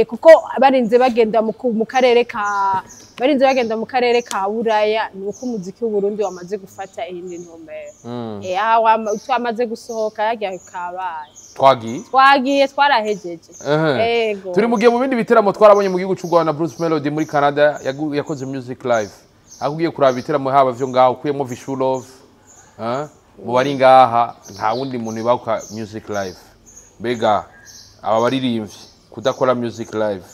Kuko barinze bagenda mu karere ka barinze bagenda mu karere ka Buraya, ni uko umuziki w'Uburundi wamaze gufata iyindi ntumbero. Aha twamaze gusohoka yagiye kabaye. Twagiye. Twagiye, twarahejeje. Ego. Turi mu gihe mu bindi biteramo twarabonye mu gihugu cy'u Rwanda, Bruce Melody muri Canada yakoze music live. Aho ugiye kuraba ibiteramo haba vyo ngaho ukuyemo Vishu Love, mu bari ngaha nta wundi muntu ibahuka music live. Mbega aba baririmbyi kudakora music live,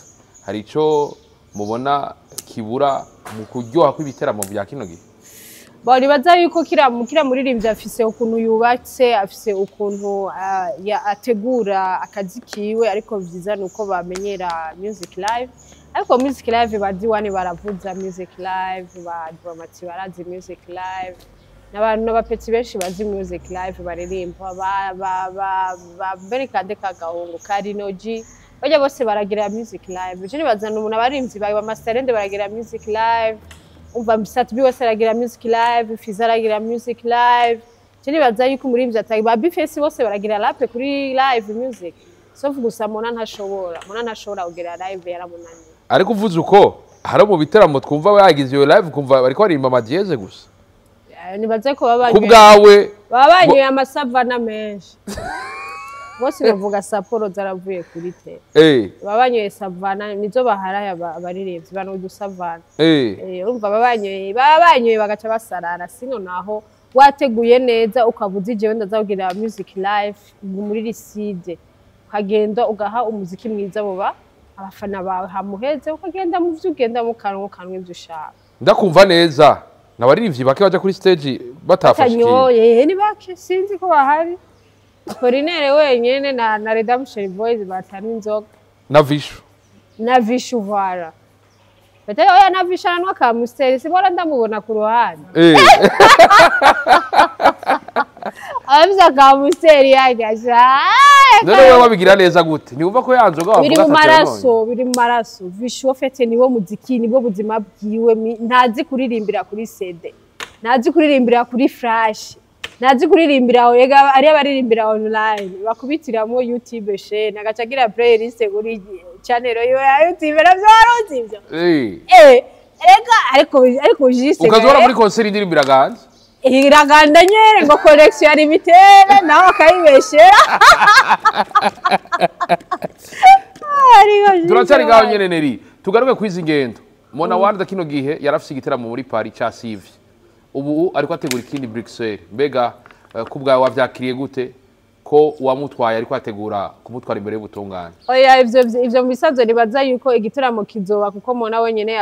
hari ico mubona kibura mu kuryoha kw'ibiteramo bya kino gihe? Bon, nibaza yuko kira muririmbyi afise ukuntu yubatse, afise ukuntu ategura akazi kiwe, ariko vyiza ni uko bamenyera music live. Ariko music live, ba Diwani baravuza music live, ba Dramati barazi music live, n'abantu n'abapetits benshi bazi music live baririmba, ba Berikade Kagahungu, Karinoji, bajya bose baragira music live. Je nibaza n'umuntu abaririmbyi ba Masterende baragira music live, umva, Sat-B wese aragira music live, Fiza aragira music live. Je nibaza yuko umuririmbyi atari ba Bface bose baragira rap kuri live music, sauf gusa Mona ntashobora, Mona ntashobora kugira live, yaramunaniye. Ariko uvuze uko, hari mu biteramo twumva bagize iyo live, kumva bariko baririmba amadièse gusa. Nibaze ko baba Ku banyoye bwawe? Baba banyoye amasavana menshi bose, bavuga Sapporo zaravuye kuri te. Baba banyoye savana, nizo baharaye abaririmbyi bano udusavana. Urumva baba banyoye bagaca basarara. Sino naho wateguye neza, ukavuza ijewe ndaza music live muri riside, ukagenda ugaha umuziki mwiza buba abafana bawe, hamuheze ukagenda mu vyo ugenda mu kanwa ukanwa ivyo ushaka. Ndakumva neza, n'abaririmbyi bake baja kuri stage batafashe ikintu. Batanyoye ni bake, sinzi ko bahari. Apollinaire wenyene na Redemption Boys batanywa inzoga. Na Vishu. Na Vishu, voilà. Peut-être oya, na Vishu aranwa ka Amstel, sibora ndamubona ku ruhande. Abafise ka Amstel yagasha. None wewe wabigira neza gute? Ntiwumva ko ya nzoga Biri wavuga mu atatu maraso, biri mu maraso. Vishu ofete niwo muziki, nibwo buzima bwiwe, ntazi kuririmbira kuri CD, ntazi kuririmbira kuri flash, ntazi kuririmbira, ega ari abaririmbira online bakubitiramo YouTube chaîne, agaca agira playlist kuri channel yo ya YouTube. Navyo waruzi ivyo? Rega ariko juste Ukazora muri concert indirimbo iraganza. Iraganda nyene, ngo connexion yari mitere, nawe akayibeshera. Ariko Turacyari ngaho nyene, Neri, tugaruke kwizi ngendo. Mona Warda kino gihe yarafise igiteramo muri Paris casivye, ubu ariko ategura ikindi Bruxelles. Mbega ku bwawe wavyakiriye gute ko uwamutwaye ariko ategura kumutwara imbere y'ubutungane? Oya, ivyo mu bisanzwe nibaza yuko igitaramo kizoba, kuko Mona wenyene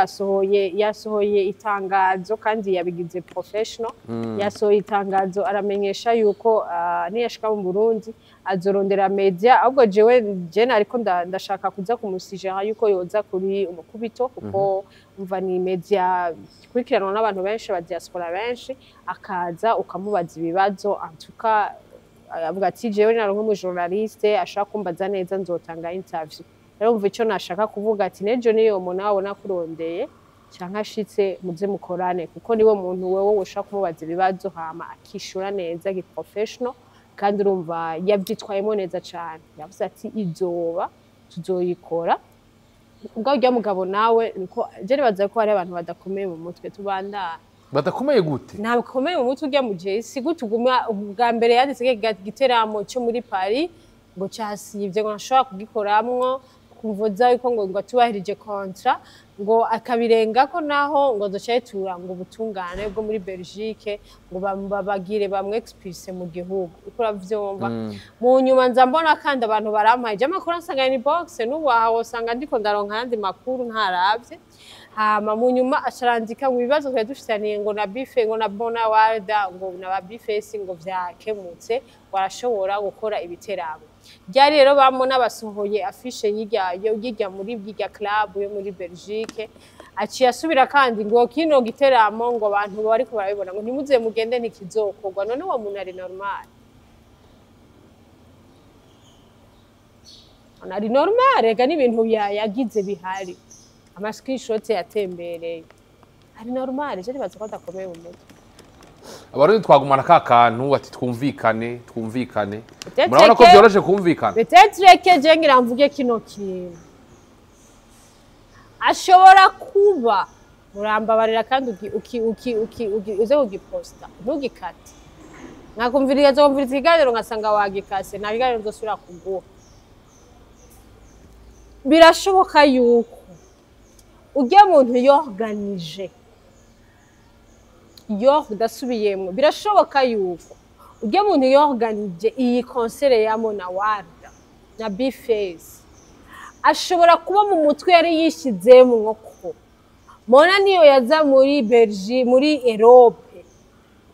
yasohoye itangazo kandi yabigize professional. Yasohoye itangazo aramenyesha yuko niyashika mu Burundi azorondera media. Ahubwo jewe je nariko ndashaka kuza kumusijera yuko yoza kuri Umukubito, kuko umva ni media ikurikiranwa n'abantu benshi, ba diaspora benshi, akaza ukamubaza ibibazo. Antuka avuga ati jewe naronka umu journaliste ashaka kumbaza neza, nzotanga interview. Rero umva ico nashaka kuvuga ati nejo niyo umuntu abona kurondeye canke ashitse, muze mukorane, kuko niwe muntu wewe ushaka kumubaza ibibazo hama akishura neza gi professional. Kandi urumva yavyitwayemo neza cane, yavuze ati izoba, tuzoyikora. Ubwo urya mugabo nawe niko je nibaza ko hari abantu badakomeye mu mutwe, tubandana. Badakomeye gute? Ntakomeye mu mutwe urya mujeyi. Si gute uguma ubwa mbere yanditse giteramo cyo muri Paris ngo cyasivye, ngo ntashobora kugikoramwo kumvuza yuko ngo atubahirije contrat, ngo akabirengako, naho ngo azoca yitura ngo ubutungane bwo muri Belgique, ngo babagire bamwe expulse mu gihugu, uko uravyumva. Mu nyuma nza mbona kandi abantu barampaye je amakuru, nsanga ni box n'ubu aha wosanga ndiko ndaronka ayandi makuru ntaravye. Hama mu nyuma acarandika ngo ibibazo twari dufitaniye ngo na Bife, ngo na Bona Warda, ngo na ba Bifesi, ngo vyakemutse, barashobora gukora ibiteramo. Ryari rero bamona basohoye affiche y'irya yo muri y'irya club yo muri Belgique. Aciye asubira kandi ngo kino giteramo ngo abantu bariko barabibona ngo ntimuze mugende ntikizokorwa. None uwo muntu ari normal? Ari normal? Ega n'ibintu yagize bihari, ama screenshot yatembereye. Ari normal? Je nibaza ko adakomeye mu mutwe. Abarundi twagumana ka kantu ati twumvikane, twumvikane. Murabona ko byoroshe kumvikana. Peut-être que je ngira mvuge kino kintu, ashobora kuba, murambabarira, kandi uki uki uki uki uze kugiposta ntugikate, nkakumviriza, nzomviriza ikiganiro ngasanga wagikase, nta kiganiro nzosubira kuguha. Birashoboka yuko ujya muntu yorganije yo ndasubiyemwo, birashoboka yuko ujya muntu yorganije iyi concert ya Mona Warda na Bface ashobora kuba mu mutwe yari yishizemwo ko Mona niyo yaza muri Belgique, muri Europe,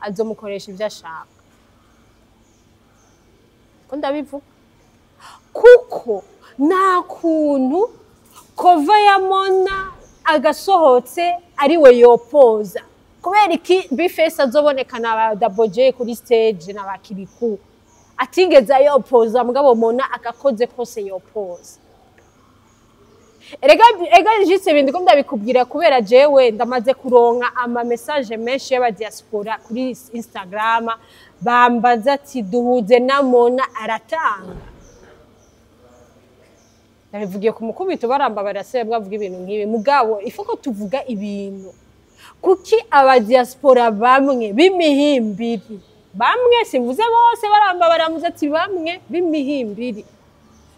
azomukoresha ibyo ashaka. Ko ndabivuga kuko nta kuntu cover ya Mona agasohotse ari we yopoza. Kubera iki Bface azoboneka na ba Double J kuri stage na ba Kiriku atigeze yopoza, mugabo Mona agakoze kose yopoza? Erega ega juste ibintu ko ndabikubwira kubera jewe ndamaze kuronka ama message menshi y'aba diaspora kuri Instagram bambaza ati duhuze na Mona aratanga. Ndabivugiye ku mukubito, baramba barasebwa bavuga ibintu nk'ibi, mugabo ifuko tuvuga ibintu. Kuki aba diaspora bamwe b'imihimbiri, bamwe, simvuze bose, baramba baramuze ati bamwe b'imihimbiri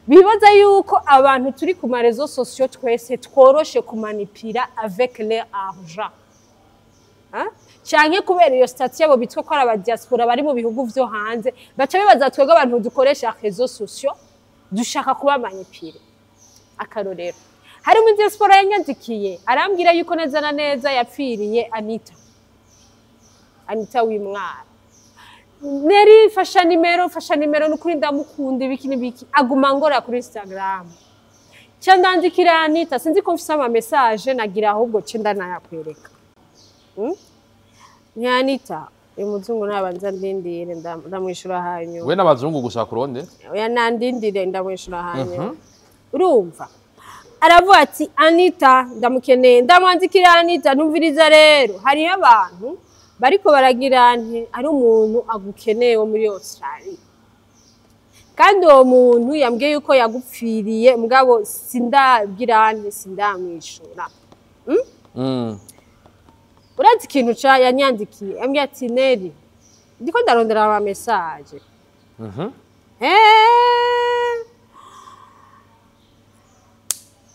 bibaza yuko abantu turi ku ma réseaux sociaux twese tworoshe kumanipira avec leur argent, hein? Canke kubera iyo statut yabo bitwa ko ari aba diaspora bari mu bihugu vyo hanze, baca bibaza twebwe abantu dukoresha réseaux sociaux dushaka kuba manipira. Akarorero, hari mu diaspora yanyandikiye arambwira yuko neza na neza yapfiriye Anita, Anita w'Imwara. Neri, fasha nimero, fasha nimero, nukuri ndamukunda, ibiki n'ibiki. Aguma ngora kuri Instagram. Ca ndandikira Anita, sinzi ko mfise ama message nagira, ahubwo ce ndanayakwereka. Ni Anita uyu muzungu nabanza ndindire, ndamwishura hanyuma. We n'abazungu gusa kuronde. Oya, nandindire, ndamwishura hanyuma. Urumva aravuga ati Anita ndamukeneye. Ndamwandikira Anita, ntumviriza rero, hariho abantu bariko baragira nti ari umuntu agukeneye wo muri Australia, kandi uwo muntu yambwiye yuko yagupfiriye, mugabo sindabwira nti sindamwishura. Urazi ikintu ca yanyandikiye? Yambwiye ati Neri, ndiko ndarondera ama message.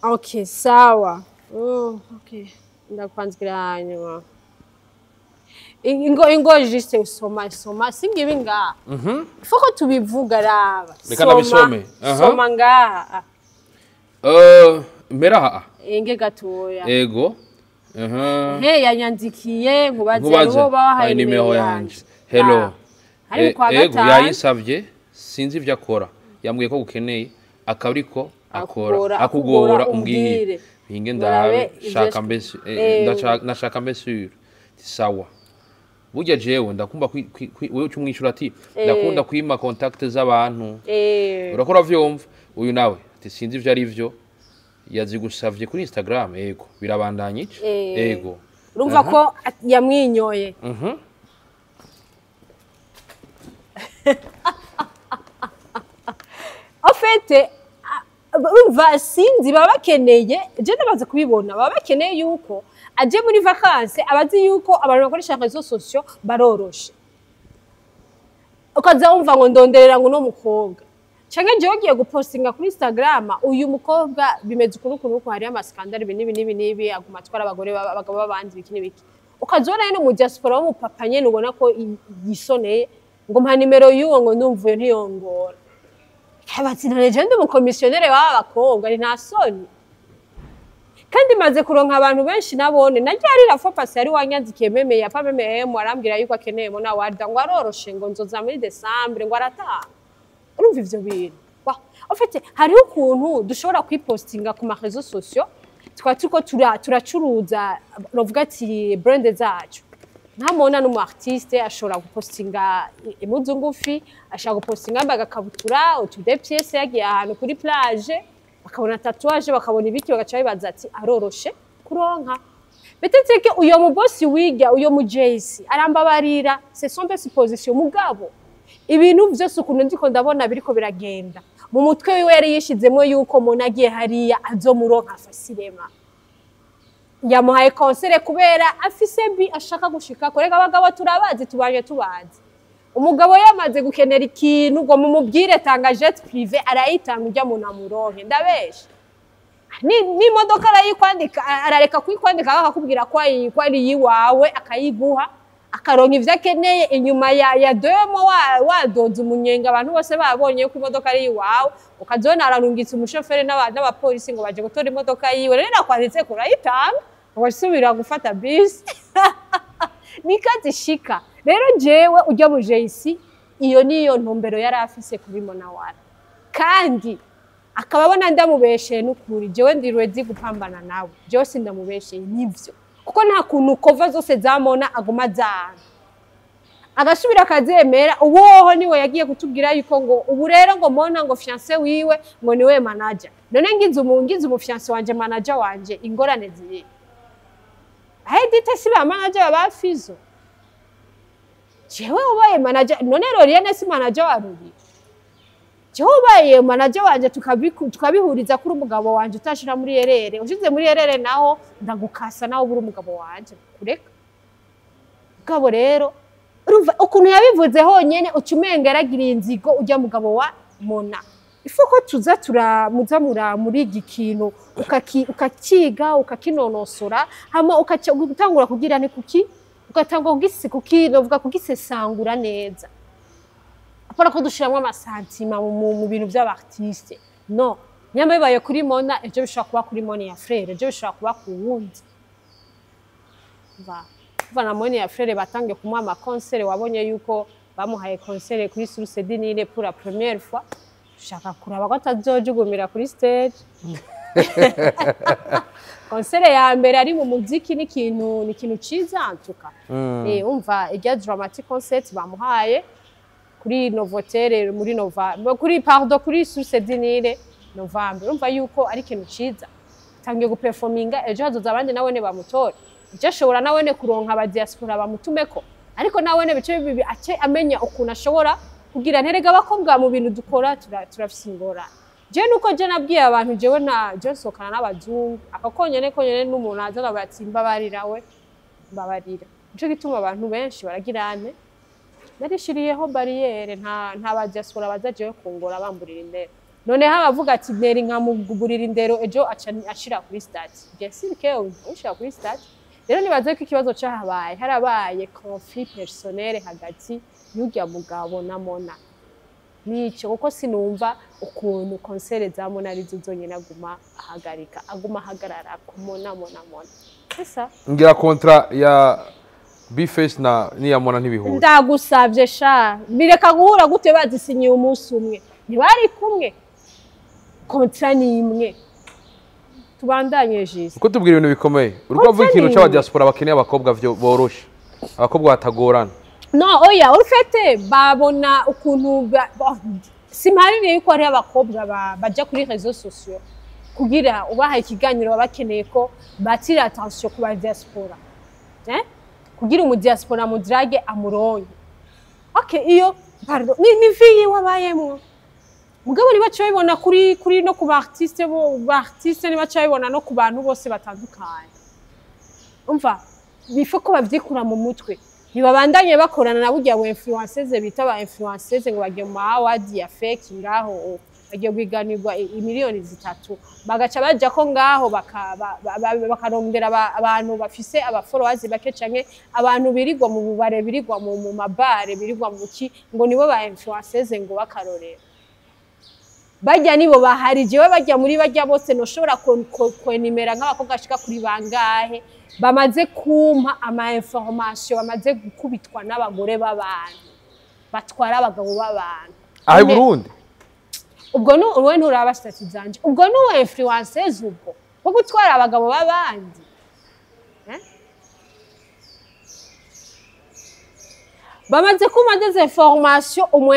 Okay, sawa. Okay. Ndakwandikira hanyuma. Ingo ingo, juste soma, soma, singibi ngaha. Ifoko tubivuga, raba. Reka ndabisome. Aha. Soma ngaha. Mbera aha. Inge gatoya. Ego. Aha. He yanyandikiye nkubaze Nkubaze uwo bahaye ayo nimero yanje. Hello. Hari mu kwa Ego gatanu. Yayinsavye, sinzi ivyo akora. Yambwiye ko gukeneye akaba ariko akora Akora, akugora akugora, umbwire. Umbwire. Hinge Murabe ndabe ivyo shaka mbese nashaka mbese sawa. Burya jewe ndakumva wewe ucumwishura ati ndakunda kwima contact z'abantu. Urakora vyumva uyu nawe ati sinzi ivyo ari vyo, yazigusavye kuri Instagram. Ego, birabandanya iki? Ego. Urumva ko yamwinyoye. En fait, urumva sinzi baba bakeneye, je ndabaza kubibona, baba bakeneye yuko aje muri vacances, abazi yuko abantu bakoresha réseaux sociaux baroroshe, ukaza wumva ngo ndonderera ngo uno mukobwa, canke jewe ugiye gupostinga kuri Instagram, uyu mukobwa bimeze ukuntu ukuntu uku, hariyo ama scandales, ibi n'ibi n'ibi n'ibi, aguma atwara abagore abagabo b'abandi, ibiki n'ibiki. Ukaza ubona nyene mu diaspora w'umupapa nyene ubona ko yisoneye ngo mpa nimero y'uwo, ngo ndumvuye ntiyongora. Bati none je ndi umukomisiyonere w'aba bakobwa, ni nta soni? Kandi maze kuronka abantu benshi nabone na ryari la fois passée yari wanyandikiye même ya pas même M, arambwira yuko akeneye Mona Warda, ngo aroroshe, ngo nzoza muri Décembre, ngo aratanga. Urumva ivyo bintu? Wa, en fait hariho ukuntu dushobora kwipostinga ku ma réseaux sociaux, tukaba turiko turacuruza, novuga ati brand zacu. Nkamona n'umu artiste ashobora gupostinga impuzu ngufi, ashobora gupostinga yambaye agakabutura, utu deux pièces, yagiye ahantu kuri plage, bakabona tatouage, bakabona ibiki, bagaca bibaza ati aroroshe kuronka. Peut-être que uyo mu boss wiga, uyo mu JC arambabarira, ce sont des suppositions, mugabo ibintu vyose ukuntu ndiko ndabona biriko biragenda mu mutwe wiwe, yari yishizemo yuko umuntu agiye hariya azomuronka facilement. Yamuhaye concert kubera afise bi ashaka gushika korega. Abagabo turabazi, tubanye tubazi. Umugabo yamaze gukenera ikintu, ngo mumubwire tanga jet privé, arayitanga ujya muntu amuronke. Ndabesha? N'imodoka arayikwandika, arareka kuyikwandika, akakubwira ko ari iyiwawe, akayiguha, akaronka ivyo akeneye. Inyuma ya demo wadoze umunyenga, abantu bose babonye ko imodoka ari iwawe, ukazona ararungitse umushoferi n'abapolisi ngo baje gutora imodoka yiwe. Rero nakwanditse kurayitanga, ugasubira gufata bisi nikazishika. Rero jewe ujya mu JC, iyo niyo ntumbero yari afise kuri Monawara, kandi akaba abona ndamubesheye. N'ukuri jewe ndi ready gupambana nawe, jewe sindamubesheye, nivyo, kuko nta kuntu kova zose zamona aguma zana agasubira akazemera. Uwoho niwe yagiye kutubwira yuko ngo ubu rero ngo Mona ngo fiancé wiwe ngo niwe manager. None ngize umu fiancé wanje manager wanje, ingorane ziri ahe? Dite si ba manager ba Fizo? Jewe ubaye manager, none Loriane si manager wa Ruri? Jewe ubaye manager wanje, tukabihuriza kuri umugabo wanje, utashira muri erere, ushize muri erere naho ndagukasa, naho buri umugabo wanje kureka. Mugabo rero urumva ukuntu yabivuze honyene, uca umenga yaragiriye inzigo ujya mugabo wa Mona. Ifo ko tuza turamuza muriga ikintu, ukakiga, ukakinonosora, hama ukaca utangura kugira ni kuki, ugatangura kugisi kuki, novuga kugisesangura neza, apana ko dushiramwo ama sentiments mu bintu vy'aba artiste. No nyamba bibaye kuri Mona, ejo bishobora kuba kuri Mona ya frère, ejo bishobora kuba ku wundi. Va na Mona ya frère batangiye kumuha ama concert, wabonye yuko bamuhaye concert kuri Source du Nil pour la première fois. Dushaka kuraba ko atazojugumira kuri stage. Concert ya mbere ari mu muziki ni ikintu ciza antuka. Umva irya dramatic concert bamuhaye kuri Novotel muri Nova, kuri, pardon, kuri Source du Nil Novembre, urumva yuko ari ikintu ciza. Tangiye guperforminga, ejo hazoza abandi nawene bamutora, ejo ashobora nawene kuronka aba diaspora bamutumeko, ariko nawene bice bibi ace amenya ukuntu ashobora kugira nterega. Abakobwa mu bintu dukora turafise ingorane. Je nuko je nabwiye abantu, jewe na je nsohokana n'abazungu, ako konyene konyene, n'umuntu aza akavuga ati mbabarira, we mbabarira. Nico gituma abantu benshi baragirane, narishiriyeho barrière, nta ba diaspora baza jewe kungora bamburira indero. Noneho abavuga ati neri nkamugurira indero, ejo aca ashira kuri statut, bien sûr que ushira kuri statut. Rero nibaze ko ikibazo cahabaye, harabaye conflit personnel hagati y'urya mugabo na Mona, nico, kuko sinumva ukuntu concert za Mona arizo zonyene aguma ahagarika, aguma ahagarara ku Mona, Mona, Mona. C'est ça. Ngira contrat ya Bface na niya Mona ntibihura. Ndagusavye sha, bireka guhura gute? Bazisinyiye umunsi umwe, ntibari kumwe? Contrat ni imwe. Tubandanye jisi. Uko tubwira ibintu bikomeye, uriko avuga ikintu Contrat ni c'aba imwe. diaspora bakeneye abakobwa vyo boroshe, abakobwa batagorana. No, oya, urufete babona ukuntu simpaririye yuko hariho abakobwa baja kuri réseaux sociaux kugira ubaha ikiganiro, baba bakeneye ko batira attention ku ba diaspora, eh? Kugira umu diaspora mudrage amuronke. Okay, iyo pardon, ni vie yiwe abayemwo, mugabo ntibaca babibona kuri no ku ba artiste, bo ba artiste ntibaca babibona no ku bantu bose batandukanye. Umva, bifo ko bavyikura mu mutwe, ntibabandanye bakorana na burya bu influenceuse bita ba influenceuse, ngo bagiye mu ma award ya fake ngaho, bagiye guhiganirwa imiliyoni 3, bagaca baja ko ngaho bakarondera abantu bafise aba followers bake, canke abantu birirwa mu bubare, birirwa mu mabare, birirwa mu ki, ngo nibo ba influenceuse, ngo bakarorera. Bajya nibo bahari, jewe bajya muri bajya bose noshobora kwenimera nk'abakobwa bashika kuri bangahe bamaze kumpa ama information, bamaze gukubitwa n'abagore b'abantu batwara abagabo b'abantu. Aho i Burundi? Ubwo ni wowe nturaba statut zanje, ubwo ni uwo influenceuse, ubwo wo gutwara abagabo b'abandi. Eh? Bamaze kumpa des informations, umu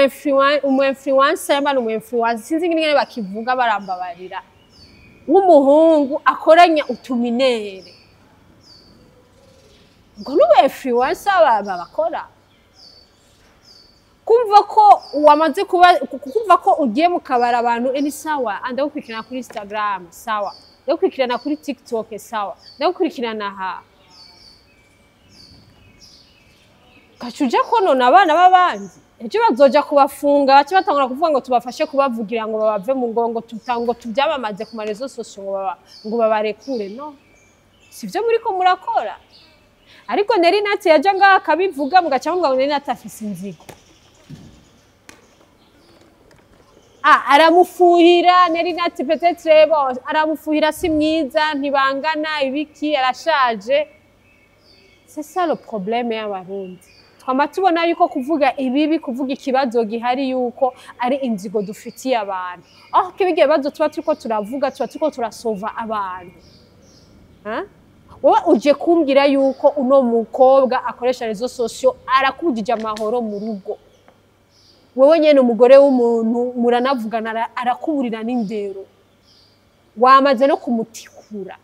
influencer mba umu influencer, sinzi ingene bakivuga, barambabarira, w'umuhungu akoranya utuminere, ubwo n'ubu influencer babakora. Kumva ko wamaze kuba, kumva ko ugiye mu kabara, abantu ni sawa, ndagukurikirana kuri Instagram, sawa, ndagukurikirana kuri TikTok, sawa, ndagukurikirana ha, gaca uja konona abana b'abandi. Ejo bazoja kubafunga, bace batangura kuvuga ngo tubafashe kubavugira ngo babave mu ngo ngo tubyamamaze ku ma réseaux sociaux ngo babarekure. No sivyo muriko murakora. Ariko Neri Nati yaja ngaha akabivuga, mugaca muvuga ngo Neri Nati afise inzigo. Ah, aramufuhira Neri Nati, peut-être bon, aramufuhira, si mwiza, ntibangana, ibiki, arashaje. C'est ça le problème y'Abarundi. Twama tubona yuko kuvuga ibibi, kuvuga ikibazo gihari, yuko ari inzigo dufitiye abantu, aho kibige bibazo tuba turiko turavuga, tuba turiko turasova abantu. Hein? Wowe uje kumbwira yuko uno mukobwa akoresha réseaux sociaux arakujije amahoro mu rugo, wowe nyene umugore w'umuntu muranavugana, arakuburira n'indero, wamaze no kumutikura.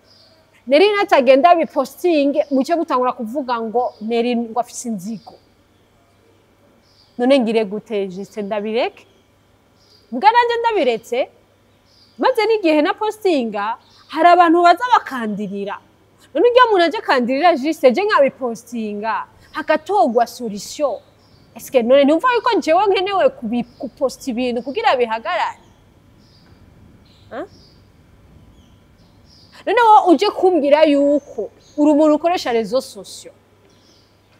Neri natagenda bipostinge, muce gutangura kuvuga ngo Neri ngo afise inzigo. None ngire gute? Juste ndabireke? Mbwa nanje ndabiretse, maze n'igihe na postinga hari abantu baza bakandirira. None urya muntu aje akandirira, juste je nkabipostinga hagatogwa solution, eske none ntumva yuko jewe nkenewe kuposta ibintu kugira bihagarare? Hein? None wowe uje kumbwira yuko uri umuntu ukoresha réseaux sociaux.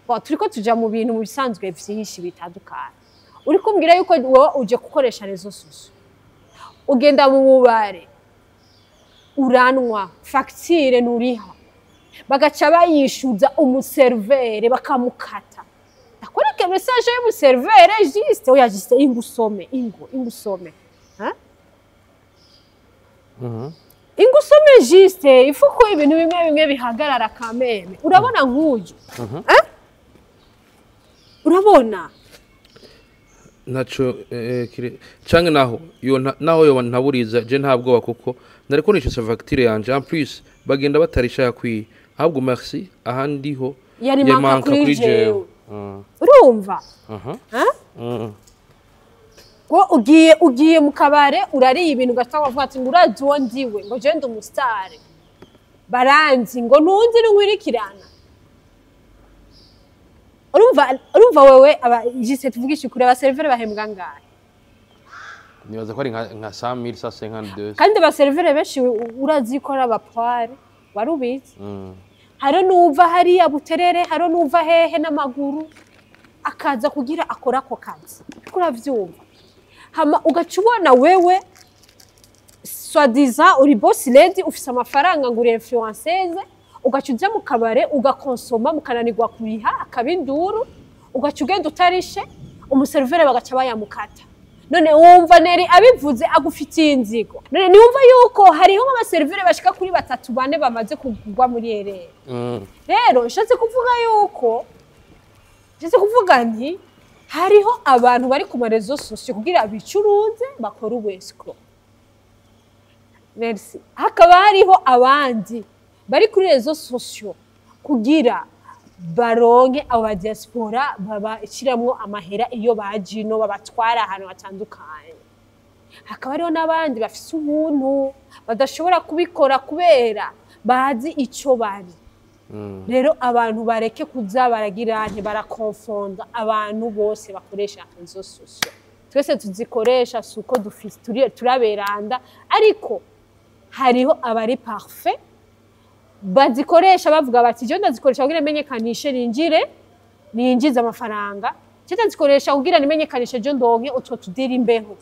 Bon, turiko tuja mu bintu mu bisanzwe vyinshi bitandukanye. Uri kumbwira yuko wowe uje gukoresha réseaux sociaux, ugenda mu bubare, uranwa, fagitire nturiha, bagaca bayishuza umuserveur bakamukata. Ndakwereke message y'umuserveur, juste, oya, juste ingusome, ingo ingusome. Hein? Ingusome juste, il faut ko ibintu bimwe bimwe bihagarara kameme. Urabona nk'uyu? Hein? Urabona? Ntaco kire canke naho yo naho yoba ntaburiza, je nta bwoba kuko nariko nishyuza facture yanje. En plus bagenda batarisha yakwiye. Ahubwo merci, ahandi ho yari yari manka kuri jewe. Urumva? Aha. Hein? Ngo ugiye mu kabare, urariye ibintu, ugatanga bavuga ati ngo urazi uwo ndiwe, ngo je ndi umusitari, baranzi, ngo ntunzi n'inkwirikirana. Urumva wewe aba juste, tuvugishe ukuri, abaseriveri bahembwa ngahe? Nibaza ko ari nka 100000, 152. Kandi abaseriveri benshi urazi ko ari abapoire, wari ubizi? Hari n'uva hariya Buterere, hari n'uva hehe n'amaguru akaza kugira akora ako kazi. Ariko uravyumva, hama ugaca ubona wewe soi-disant uri boss lady, ufise amafaranga, ngo uri influenceuse, ugaca uja mu kabare ugakonsoma, mukananirwa kuriha, akaba induru, ugaca ugenda utarishe, umuseriveri bagaca bayamukata. None wumva Neri abivuze agufitiye inzigo? None niwumva yuko hariho nk'abaseriveri bashika kuri batatu bane bamaze kugwa muri erere? Rero nshatse kuvuga yuko, nshatse kuvuga nti hariho abantu bari ku ma réseaux sociaux kugira bicuruze, bakore ubwescroc, merci. Hakaba hariho abandi bari kuri réseaux sociaux kugira baronke abo ba diaspora babashiramwo amahera iyo baje ino, babatwara ahantu hatandukanye. Hakaba hariho n'abandi bafise ubuntu badashobora kubikora kubera bazi ico bari. Rero abantu bareke kuza baragira nti barakonfonda abantu bose bakoresha réseaux sociaux. Twese tuzikoresha, si uko dufise turaberanda, ariko hariho abari parfait bazikoresha bavuga bati je ndazikoresha kugira menyekanishe, ninjire ninjize amafaranga, je ndazikoresha kugira nimenyekanishe, je ndonke utwo tudira imbeho.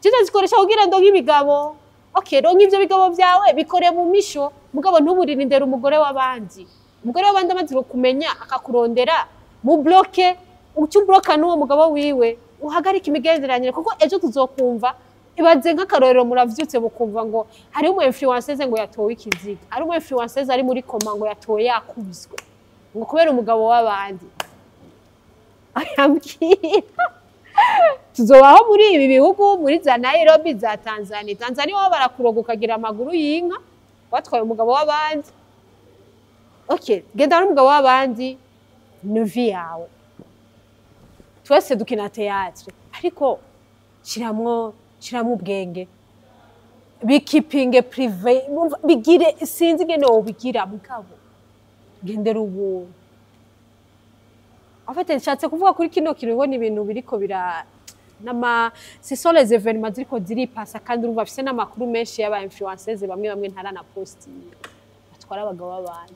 Zikoresha kugira ndonke ibigabo. Okay, ronka ivyo bigabo vyawe, bikore mu misho, mugabo ntuburirindera umugore w'abandi. Umugore w'abandi amaze kumenya akakurondera, mu bloque, uca ubloka n'uwo mugabo wiwe, uhagarike imigenderanire, kuko ejo tuzokumva. Ibaze nk'akarorero, muravyutse mukumva ngo hariho umu influenceuse ngo yatowe ikiziga, hari umu influenceuse ari muri coma ngo yatowe yakubiswe, ngo kubera umugabo w'abandi. Ayambwira tuzobaho muri ibi bihugu, muri za Nairobi, za Tanzania. Tanzania wabo barakuroga ukagira amaguru y'inka watwaye umugabo w'abandi. Okay, genda n'umugabo w'abandi ni vie yawe, twese dukina théâtre, ariko shiramwo ubwenge, bikipinge privé, bigire, sinzi ingene wobigira, mugabo gendera ubuntu. En fait, nshatse kuvuga kuri kino kintu, ubona ibintu biriko bira nama, ce sont les événements ziriko ziripasa, kandi urumva afise n'amakuru menshi y'aba influenceuses bamwe bamwe ntarana postinga batwara abagabo b'abandi.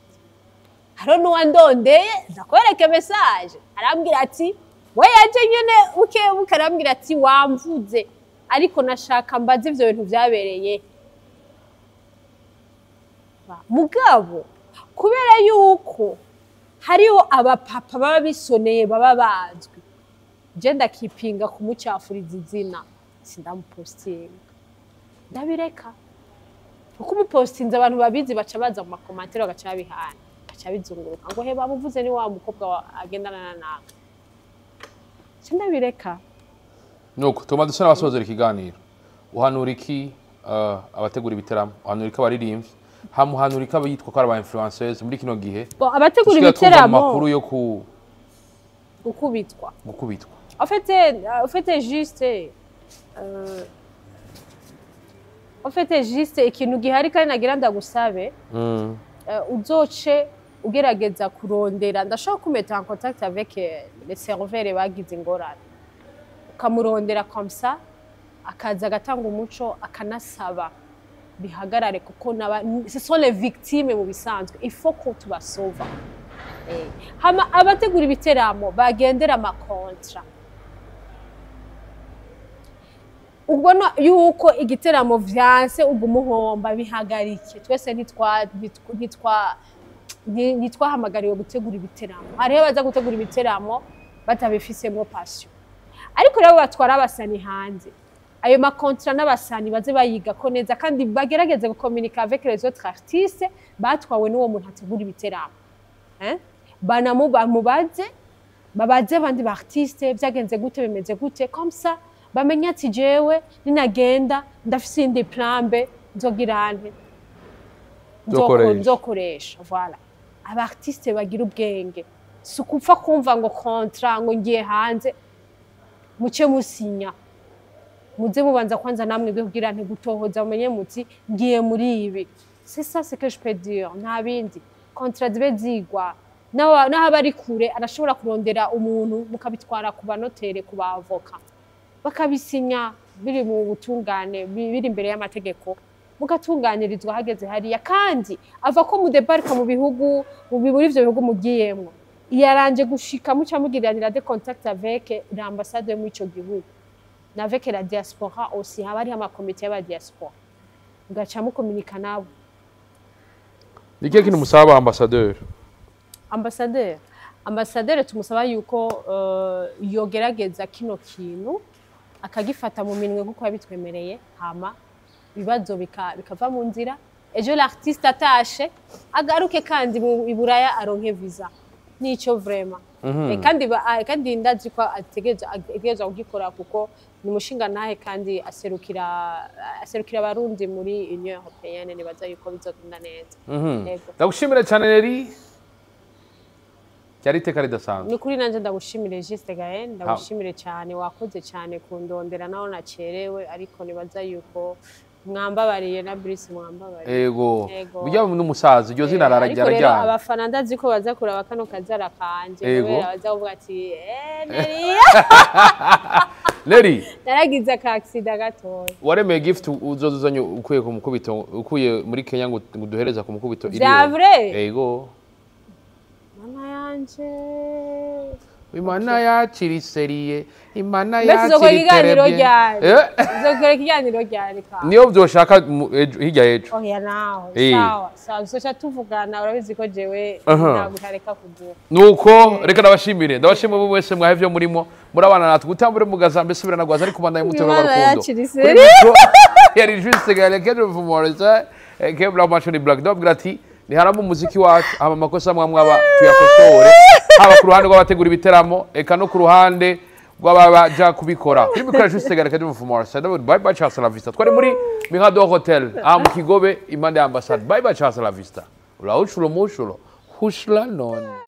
Hariho n'uwandondeye, ndakwereka message, arambwira ati we yaje nyene buke buke, arambwira ati wamvuze, ariko nashaka mbaze ivyo bintu vyabereye. Mugabo kubera yuko hariho abapapa baba bisoneye, baba bazwi, je ndakipinga kumucafuriza izina, sindamupostinga, ndabireka, kuko umupostinze abantu babizi baca baza mu ma commentaires, bagaca babihana, baca bizunguruka ngo he bamuvuze, ni wa mukobwa agendana na naka. Je ndabireka. Nuko tuma dusa n'abasozera ikiganiro. Uhanura iki abategura ibiteramo? Uhanura iki abaririmbyi? Hamuhanura iki abayitwa ko ari aba influenceurs muri kino gihe? Bon, abategura dusigaye twumva ibiteramo amakuru yo ku gukubitwa. Gukubitwa. En fait, juste, en fait, juste ikintu gihari kandi nagira ndagusabe, uzoce ugerageza kurondera, ndashobora kumeta en contact avec les serveurs bagize ingorane, ukamurondera comme ça akaza agatanga umuco, akanasaba bihagarare, kuko naba ce sont les victimes mu bisanzwe, il faut ko tubasova. Hama abategura ibiteramo bagendera ama contrats, ubona yuko igiteramo vyanse uguma uhomba, bihagarike. Twese ntitwahamagariwe gutegura ibiteramo. Hariho abaza gutegura ibiteramo batabifisemo passion, ariko rero batwara abasani hanze, ayo ma contrats n'abasani baze bayigako neza, kandi bagerageze gukominika avec les autres artistes batwawe n'uwo muntu ategura ibiteramo. Eh? Banamu bamubaze, babaze abandi ba artiste byagenze gute, bimeze gute, comme ça bamenye ati jewe ninagenda ndafise iyindi plan B, nzogira nte? Nzokoresha. Nzokoresha. Voilà, aba artiste bagira ubwenge, si ukupfa kumva ngo contrat, ngo ngiye hanze, muce musinya. Muze mubanza kwanza namwe bwe kugira ntigutohoza, mumenye muti ngiye muri ibi. C'est ça ce que je peux dire, nta bindi. Contrat zibe zigwa. Naho aba ari kure arashobora kurondera umuntu, mukabitwara ku banotere, ku bavoka, bakabisinya biri mu butungane, biri imbere y'amategeko, mugatunganirizwa hageze hariya. Kandi ava ko mudebarika mu bihugu, muri ivyo bihugu mugiyemwo, yaranje gushika muca mugiriranira des contacts avec l'ambassade yo muri ico gihugu na avec la diaspora aussi. Haba hariho amakomite y'aba diaspora, mugaca mukominika nabo. Ni ikihe kintu musaba ambassadeur? Ambassadeur tumusaba yuko yogerageza kino kintu akagifata mu minwe nkuko yabitwemereye, hama ibibazo bikava mu nzira. Ejo l'artiste atashe agaruke kandi mu Iburaya aronke visa, nico vraiment. Kandi ndazi ko ategerezwa kugikora, kuko ni umushinga nahe, kandi aserukira abarundi muri Union Européenne. Nibaza yuko bizogenda neza. Yego. Ndagushimira cyane Nelly, ryari iteka ridasanzwe. Ni kuri nanje ndagushimire, Juste Gaël, ndagushimire cyane, wakoze cyane kundondera naho nacerewe, ariko nibaza yuko mwambabariye na Brice mwambabariye. Ego. Ego. Burya n'umusaza iryo zina Ariko rarajya rero arajyana. Abafana ndazi ko baza kuraba kano kazara kanje, Ego. kubera baza kuvuga ati eh Nelly. Nelly. Naragize aka accident gatoya. Waremeye gift uzoza uzanye ukuye ku mukubito, ukuye muri Kenya, ngo duhereza ku mukubito iri Vya he? vrai? Ego. Mama yanje. Imana yaciriseriye, Imana Mbese uzokora ikiganiro yaciriterebye. ryari? Eh, Uzokora ikiganiro ryari ka? Niyo byoshaka hirya y'ejo. Oya nawe. Eh. Sawa sawa, tuzoca tuvugana, urabizi ko jewe ntabwo utareka kugira. Nuko reka ndabashimire, ndabashimire buri wese mwahe ivyo murimo murabana natwe gutambure mugaza, mbese biranagwaza, ariko bandanye muterwa Imana urukundo. yaciriseriye. Kuri micro, yari Juste Gaël Kedro Vumoreza Kebla Machoni Black Dog, ati niharamo umuziki wacu, hama amakosa mwamwe aba tuyakosore, haba ku ruhande rw'abategura ibiteramo, eka no ku ruhande rw'abaja kubikora. Kuri micro ya Juste Gaël Kedro Vumoreza, bye bye, ciao, la vista. Twari muri Mirador Hotel aha mu Kigobe, impande ya ambassade. Bye bye, ciao, la vista. Uraushulo mushulo hushla none.